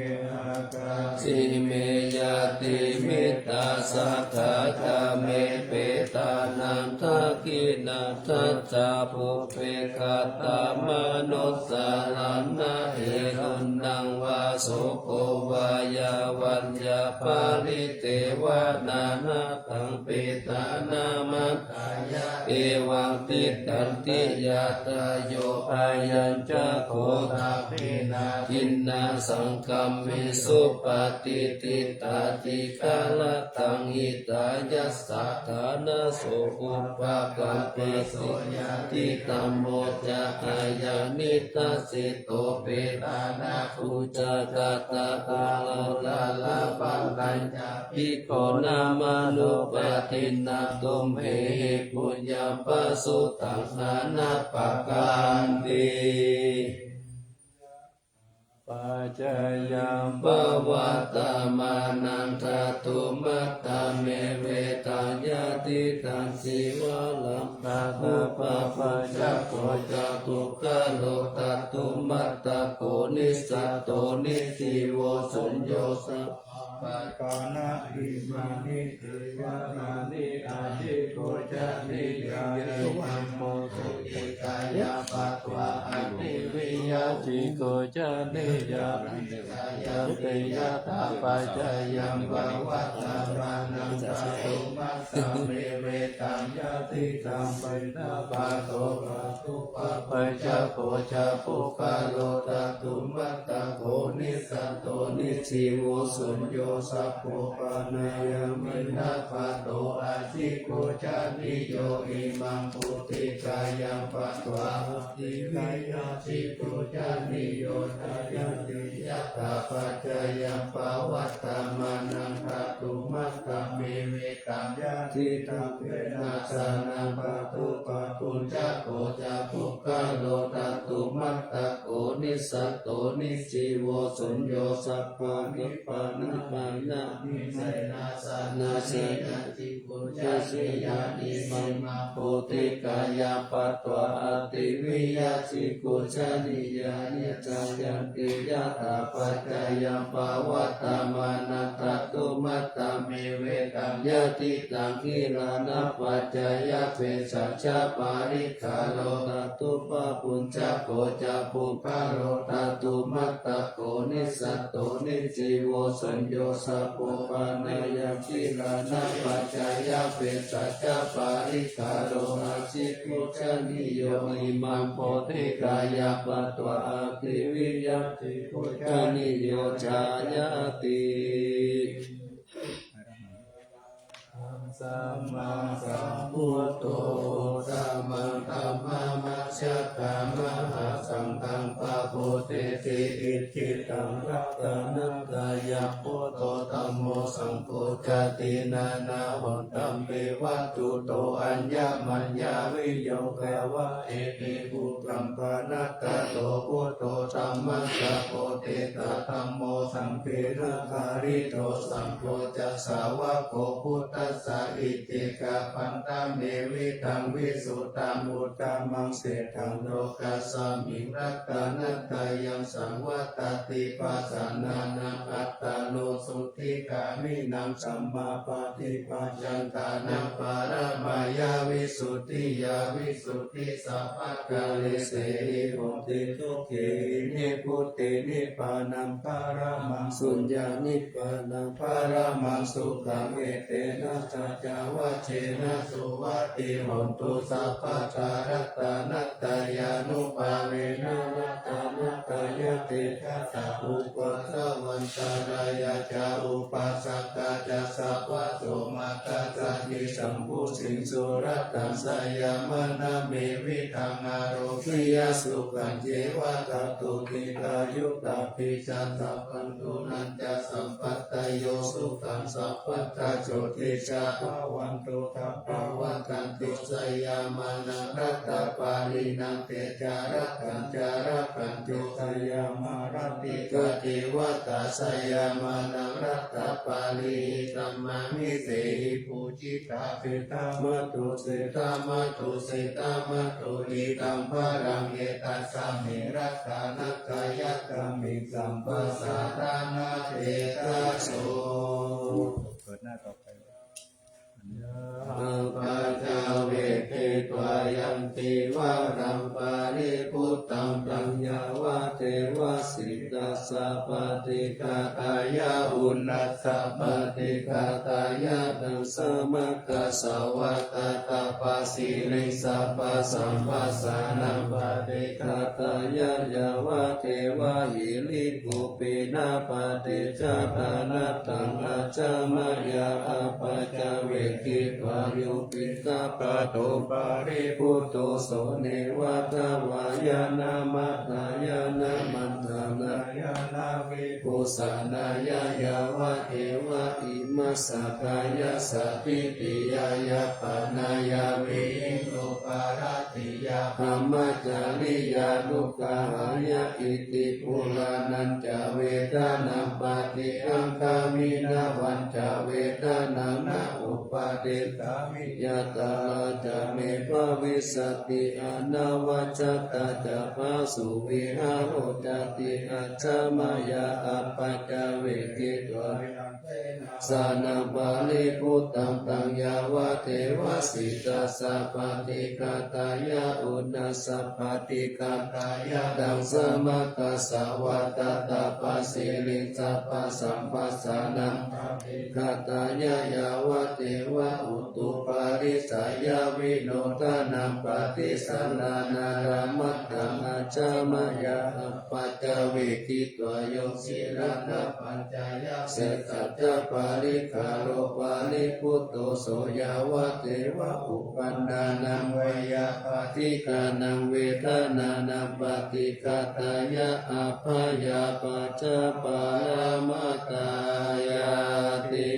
ākāsi me ñātimittā sakhā ca me petānaṃ dakkhiṇaṃ dajjā pubbe katamanussaraṇa eruṇṇaṃ vā soko vā yā vaññā paridevanā hataṃ petānamatthāya evaṃ tiṭṭhanti ñātayo. Ayañca kho dakkhiṇā dinnā saṅkamhi supatiṭṭhitā dīgharattaṃ hitāyassa ṭhānaso upakappati. So ñātidhammo ca ayaṃ nidassito petāna pūjā katā uḷārā balañca bhikkhūnamanuppadinnaṃ tumhehi puññaṃpasutaṃ anappakanti. Paccayaṃ pavattamānaṃ dātumattamevetaṃ yadidaṃ jīvaraṃ tathūpapajjako ca puggalo dātumattako nissato nijjīvo suñño sappāṇi pana imāni jevanāni ajigucchanīyāni mammo suttikāya patvā ativiya jigucchanīyāni sayanti. Yathā paccayaṃ pavattamānaṃ dātumattamevetaṃ yadidaṃ piṇḍapāto dātupapajjako ca puggalo dātumattako nissato nijjīvo suñño sappāṇāya piṇḍapāto ajigucchanīyo imaṃ pūtikāyaṃ patvā ativiya jigucchanīyo jāyati. Yathā paccayaṃ pavattamānaṃ dātumattamevetaṃ yadidaṃ peṇṇasānaṃ dātupabhuñjako ca puggalo dātumattako nissato nijjīvo suñño sappāṇi pana imāni jevanāni ajigucchanīyāni imaṃ pūtikāyaṃ patvā ativiya jigucchanīyāni jāyanti. Yathā paccayaṃ pavattamānaṃ dātumattamevetaṃ yadidaṃ gilānapaccayabhesajjaparikkhāro dātupabhuñjako ca puggalo dātumatta ko nissato nijjīvo suñño sappāṇāya gilānapaccayabhesajjaparikkhāro ajigucchanīyo imaṃ pūtikāyaṃ patvā ativiya jigucchanīyo jāyati. Sammāsambuddho uttamaṃ dhammamajjhakamahāsaṅghaṃ pavutteṭṭhi icchitaṃ ratanattayaṃ buddho dhammo saṅgho ca tiṇṇannahontampi vatthuto aññamaññaviyogavā iti bhūtaṃ panattato buddho dhammassa pottita dhammo saṅghena pālito saṅgho ca sāvako buddhassa. Icchikabhanda me vidaṃ visuddhaṃ uttamaṃ sthitaṃ lokasmiṃ ratanattayaṃ saṃvattati. Pasannānaṃ attano suddhigāmīnaṃ sammāpaṭipajjantānaṃ paramāya visuddhiyā visuddhisabbakāresehi honti sukhī nibbutī nibbānaṃ paramaṃ suññā nibbānaṃ paramaṃ sukhaṃ. Etena saccavajjena suvatthi hotu sabbadā. Ratanattayānubhāvena ratanattayatejasā upaddavaṃ antarāyā ca upaddavā ca sabbaso maggassa jjhānaṃ jambusīṃsu. Ratanattayāmānā me vidaṃ ārogyasukhañceva ṭhātu dīghāyutā pīsasapaṇṇunañca sabbadāyo sukhaṃ sabbadā sotthī ca bhavantu sabbā. Vaḍḍhantu jayamānā ratapālinaṃ tejā rakkhañca rakkhantu jayamāraṃ dīghā devatā jayamānā ratapālihi tamahīsehi pūjitā. Seṭṭha mātu seṭṭha mātu seṭṭha mātu idaṃ balaṃ etadasmiṃ ratanattayagāmiṃ sabbasaraṇaṃ tejaso. เปิดหน้าต่อไป Yā paccavekkhitvā yaṃ cīvaraṃ paribhuttaṃ taṃ yāvadeva sītassa paṭighātāya uṇhassa paṭighātāya daṃsamakkassa vā tātapasiriṃsappasamphassānaṃ paṭighātāya yāvadeva hirikopī na paṭicchādanatthaṃ ajja mayā apaccavekkhitvā yo piṇḍapāto paribhutto so neva davāya na madāya na maṇḍanāya na vibhūsanāya yāvadeva imassa kāyassa ṭhitiyā yāpanāya vihiṃsuparatiyā brahmacariyānuggahāya iti purāṇañca vedanaṃ paṭihaṅkhāmi navañca vedanaṃ na uppādessāmi yātrā ca me bhavissati anavajjatā ca phāsuvihāro cāti ajja mayā apaccavekkhitvā yaṃ sānaṃ paribhuttaṃ taṃ yāvadeva sītassa paṭighātāya uṇhassa paṭighātāya daṃsamakkassa vā tātapasiriṃsappasamphassānaṃ paṭighātāya yāvadeva utuparissayavinodanaṃ paṭisallānārāmatthaṃ ajja mayā apaccavekkhitvā yo sīlabbatapaccayasesa ca parikkhāro paribhutto so yāvadeva uppannānaṃ veyyābādhikānaṃ vedanānaṃ paṭighātāya abyāpajjhaparamatāyāti.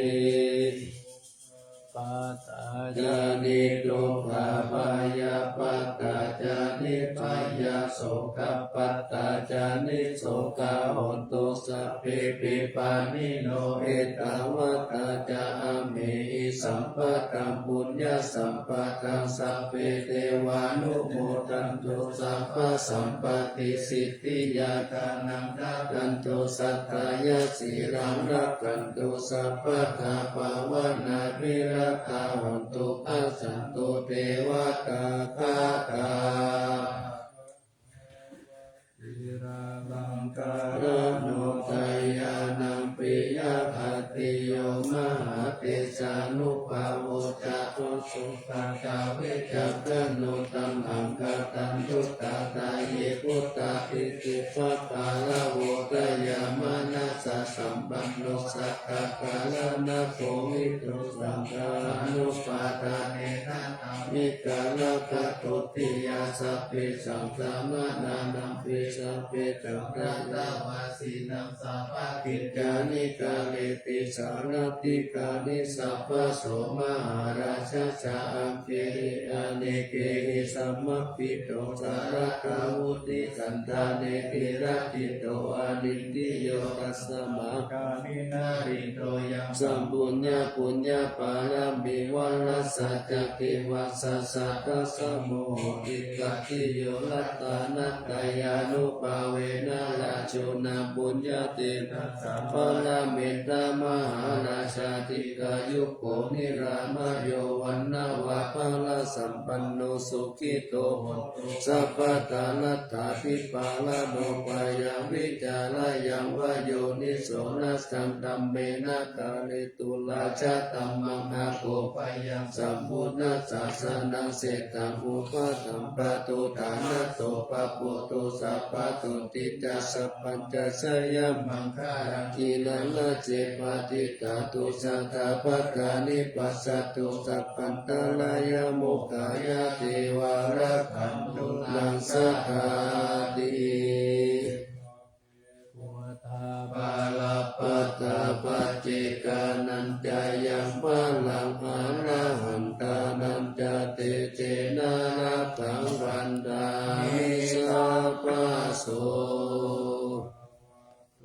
Pādā ca niddukkhā bhayappattā ca nibbhayā sokappattā ca nissokā hontu sabbepi pāṇino. Ettāvatā ca amhehi sambhataṃ puññasampadaṃ sabbe devānumodantu sabbasampattisiddhiyā. Dānaṃ dadantu saddhāya sīlaṃ rakkhantu sabbadā bhāvanābhiratā hontu gacchantu devatāgatā. Sīlabbataṃ gabbhinīyā nānāviddhānaṃ piyāgattiyo mahātejānubhāvo ca ojo- -sā ca vicakkhaṇo tamhaṃ katantu tathāhi buddhā iti pākāravo tayāmanassa sam- panno sakkacca raṇago vidussataṃ. Anupādānena taṃ vikārattā dutiyā sabbesaṃ samaṇānaṃ pi sabbesaṃ tatvāsīnaṃ sabbakiccāni kareti sārātikāni sabbaso mahārājassa aṅgīri anekehi samābhito saratthavutti sandāne viratito anindriyo tasmā kāmi nalīto yaṃ sampuññā puññapāramī vaṇṇassa ca tīvassa saddassa mohohi khattiyo ratanattayānubhāvena rājuna puññatena sabbara mittā mahārājā dīghāyuko nirāmayo vaṇṇavapālasampanno sukhito hotu sabbadā. Laddhādhipalābho pāya vicārāyāva yoniso na saṃ dhammena dhāre tu rājadhammaṃ akopayaṃ samuddassāna sejjaṃ upasampado ṭhānaso pāpūto sabbasotthiṃ ca sabbañca jayamaṅgalaṃ. Khīṇaṃ rājapatitā dussaṭṭhā baddhāni passattu sabbantarāyā mokkhaye ca devā rakkhantu naṃ sādāti. Buddhā balappattā paccekānañca yaṃ balaṃ arahantānañca tejena rakkhaṃ bandhāmi sabbaso.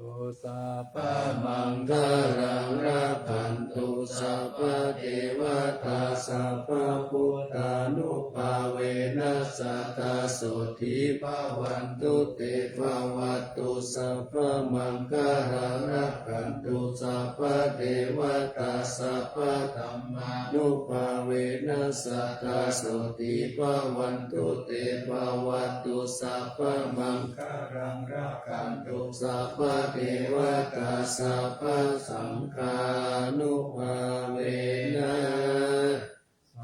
Bhavatu sabbamaṅgalaṃ rakkhantu sabbadevatā sabbabuddhānubhāvena sadā sotthī bhavantu te. Bhavatu sabbamaṅgalaṃ rakkhantu sabbadevatā sabbadhammānubhāvena sadā sotthī bhavantu te. Bhavatu sabbamaṅgalaṃ rakkhantu sabbadevatā sabbasaṅghānubhāvena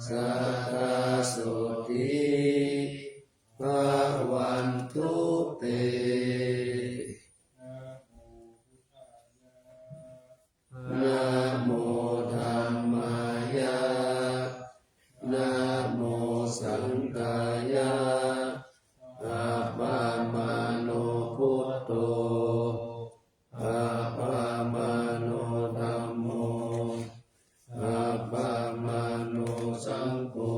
sadā sotthī bhavantu te. Namo dhammāya, namo saṅghāya, appamāṇo buddho, appamāṇo dhammo, appamāṇo saṅgho.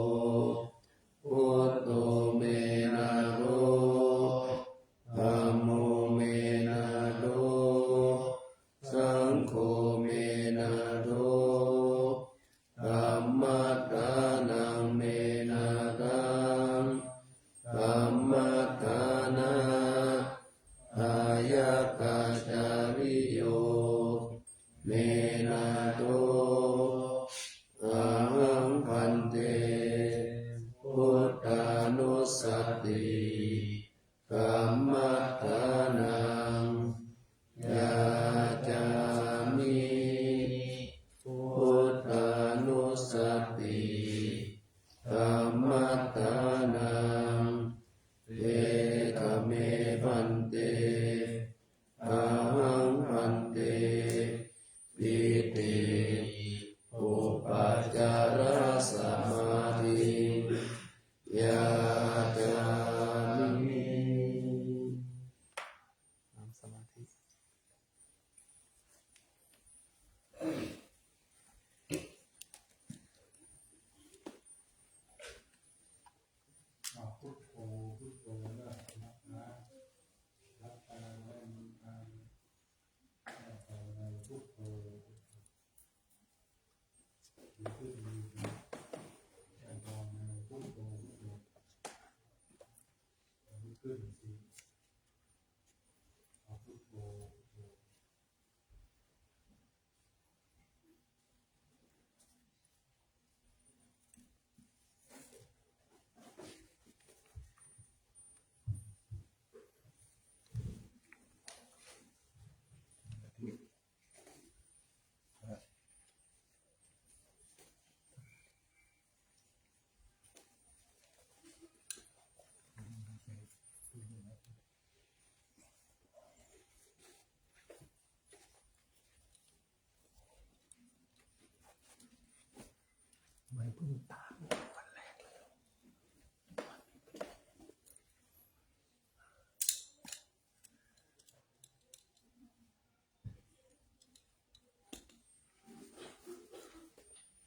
Buddho me nātho, dhammo me nātho, saṅgho me nātho, dhammaddhanaṃ me nāthaṃ, dhammaddhanattayadajjariyo me nātho. Ahaṃ bhante buddhānussati kammaṭṭhānaṃ yācāmi. เพิ่งตามวันแรกเลย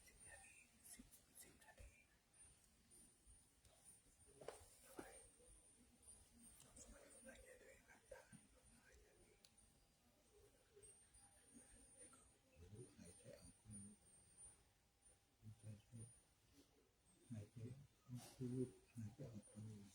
หายใจเข้าพูด หายใจออกพูด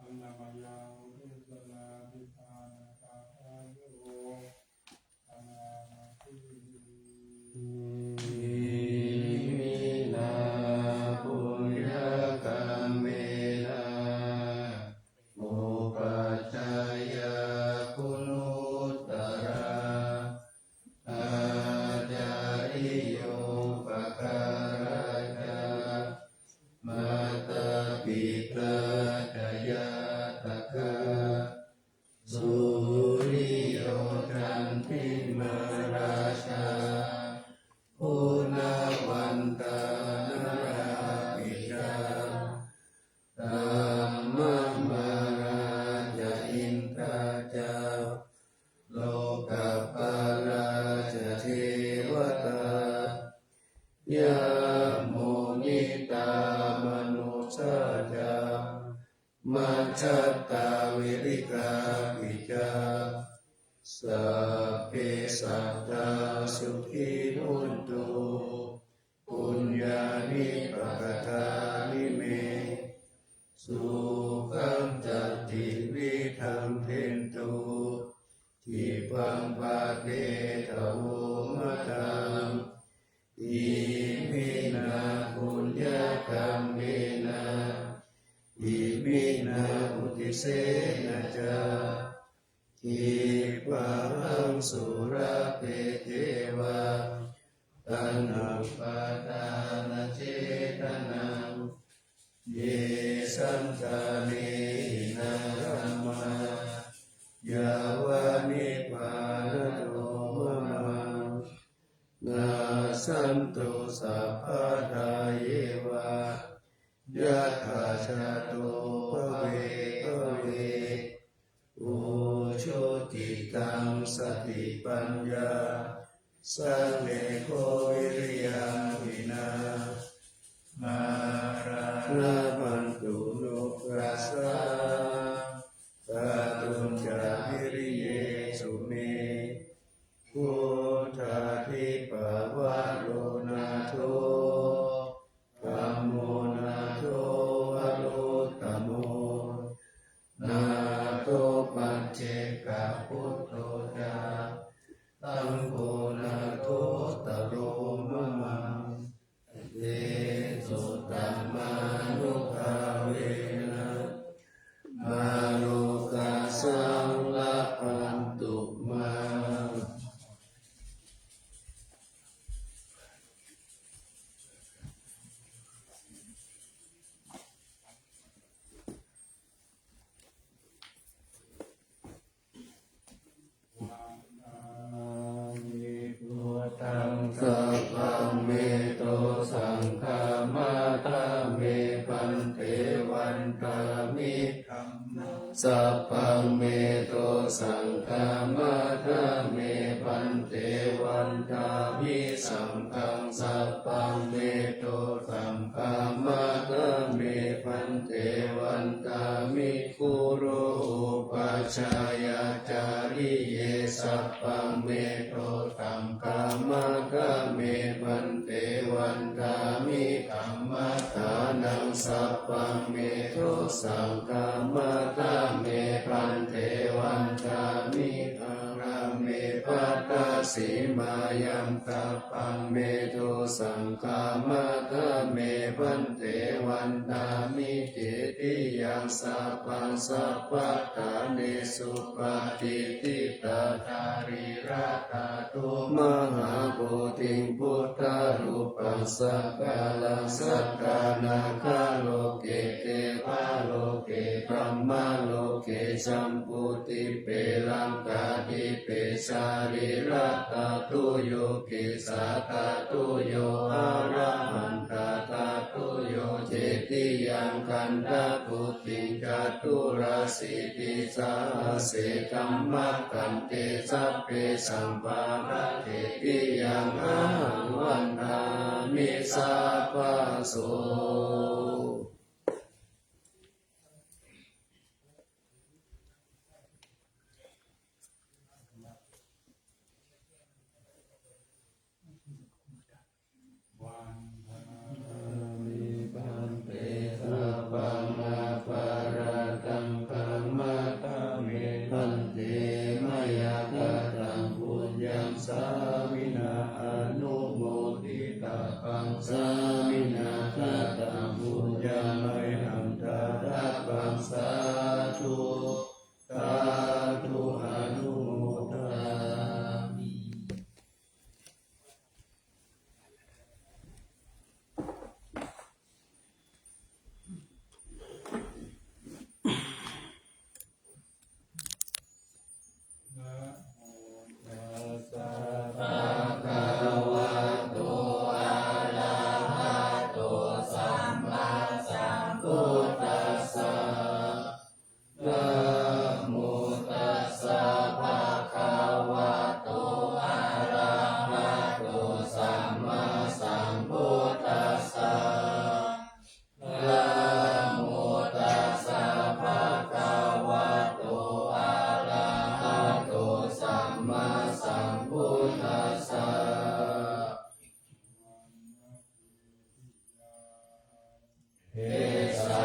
Annamayaṃ desanādhiṭṭhānagāthāyo anāmāti. Iminā puññakammena upajjhāyā guṇuttarā ācariyūpakārā ca mātā pitā ca ñātakā suriyo candimā rājā guṇavantā narāpi ca brahmamārā ca indā ca lokapālā ca devatā yamo mittā manussā ca majjhattā verikāpi ca sabbe sattā sukhī hontu puññāni pakatāni me sukhañca tividhaṃ dentu khippaṃ pāpetha vomataṃ. Iminā puññakammena iminā uddisena ca khippāhaṃ sulabhe ceva taṇhupādānachedanaṃ ye santāne hīnā dhammā yāva nibbānato mamaṃ nassantu sabbadā yeva yattha jāto bhave bhave. Ujucittaṃ satipaññā sallekho viriyamhinā mārā labhantu nokāsaṃ kātuñca viriyesu me. Buddhādhipavaro nātho dhammo nātho varuttamo nātho paccekabuddho ca saṅgho nāthottaro mamaṃ. Etādisuttamānubhāvena mārokāsaṃ labhantu mā. Vandāmi buddhaṃ sabbaṃ me dosaṃ khamatha me bhante. Vandāmi dhammaṃ sabbaṃ me dosaṃ khamatha me bhante. Vandāmi saṅghaṃ sabbaṃ me dosaṃ khamatha me bhante. Vandāmi guru upajjhāyācariye sabbaṃ me dosaṃ khamatha me bhante. Vandāmi kammaṭṭhānaṃ sabbaṃ me dosaṃ khamatha me bhante. Vandāmi pāramipāta simāyaṃ sabbaṃ me dosaṃ khamatha me bhante. Vandāmi citiyā yaṃ sabbaṃ sabbaṭṭhānesu patiṭṭhitā, sārīrakadhātu mahābodhiṃ buddharūpaṃ sakkāraṃ sakārāma loke devaloke brahmaloke jambudīpe laṅkādīpe sārīradhātuyo kesādhātuyo arahantadhātuyo cetiyaṃ gandhago- -tiṃ caturāsītisahassadhammakkhandhe sabbesaṃ pārādīpiyaṃ ahaṃ vandāmi sabbaso. Vandāmi bhante sabbaṃ aparādhaṃ khamatha me bhante, mayā kataṃ puññaṃ sāminā anumoditabbaṃ, sāminā kataṃ puññaṃ mayhaṃ dātabbaṃ, sādhu sādhu anumodāmi. Namo tassa bhagavato arahato sammāsambuddhassa. Namo tassa bhagavato arahato sammāsambuddhassa. Namo tassa bhagavato arahato sammāsambuddhassa. Esa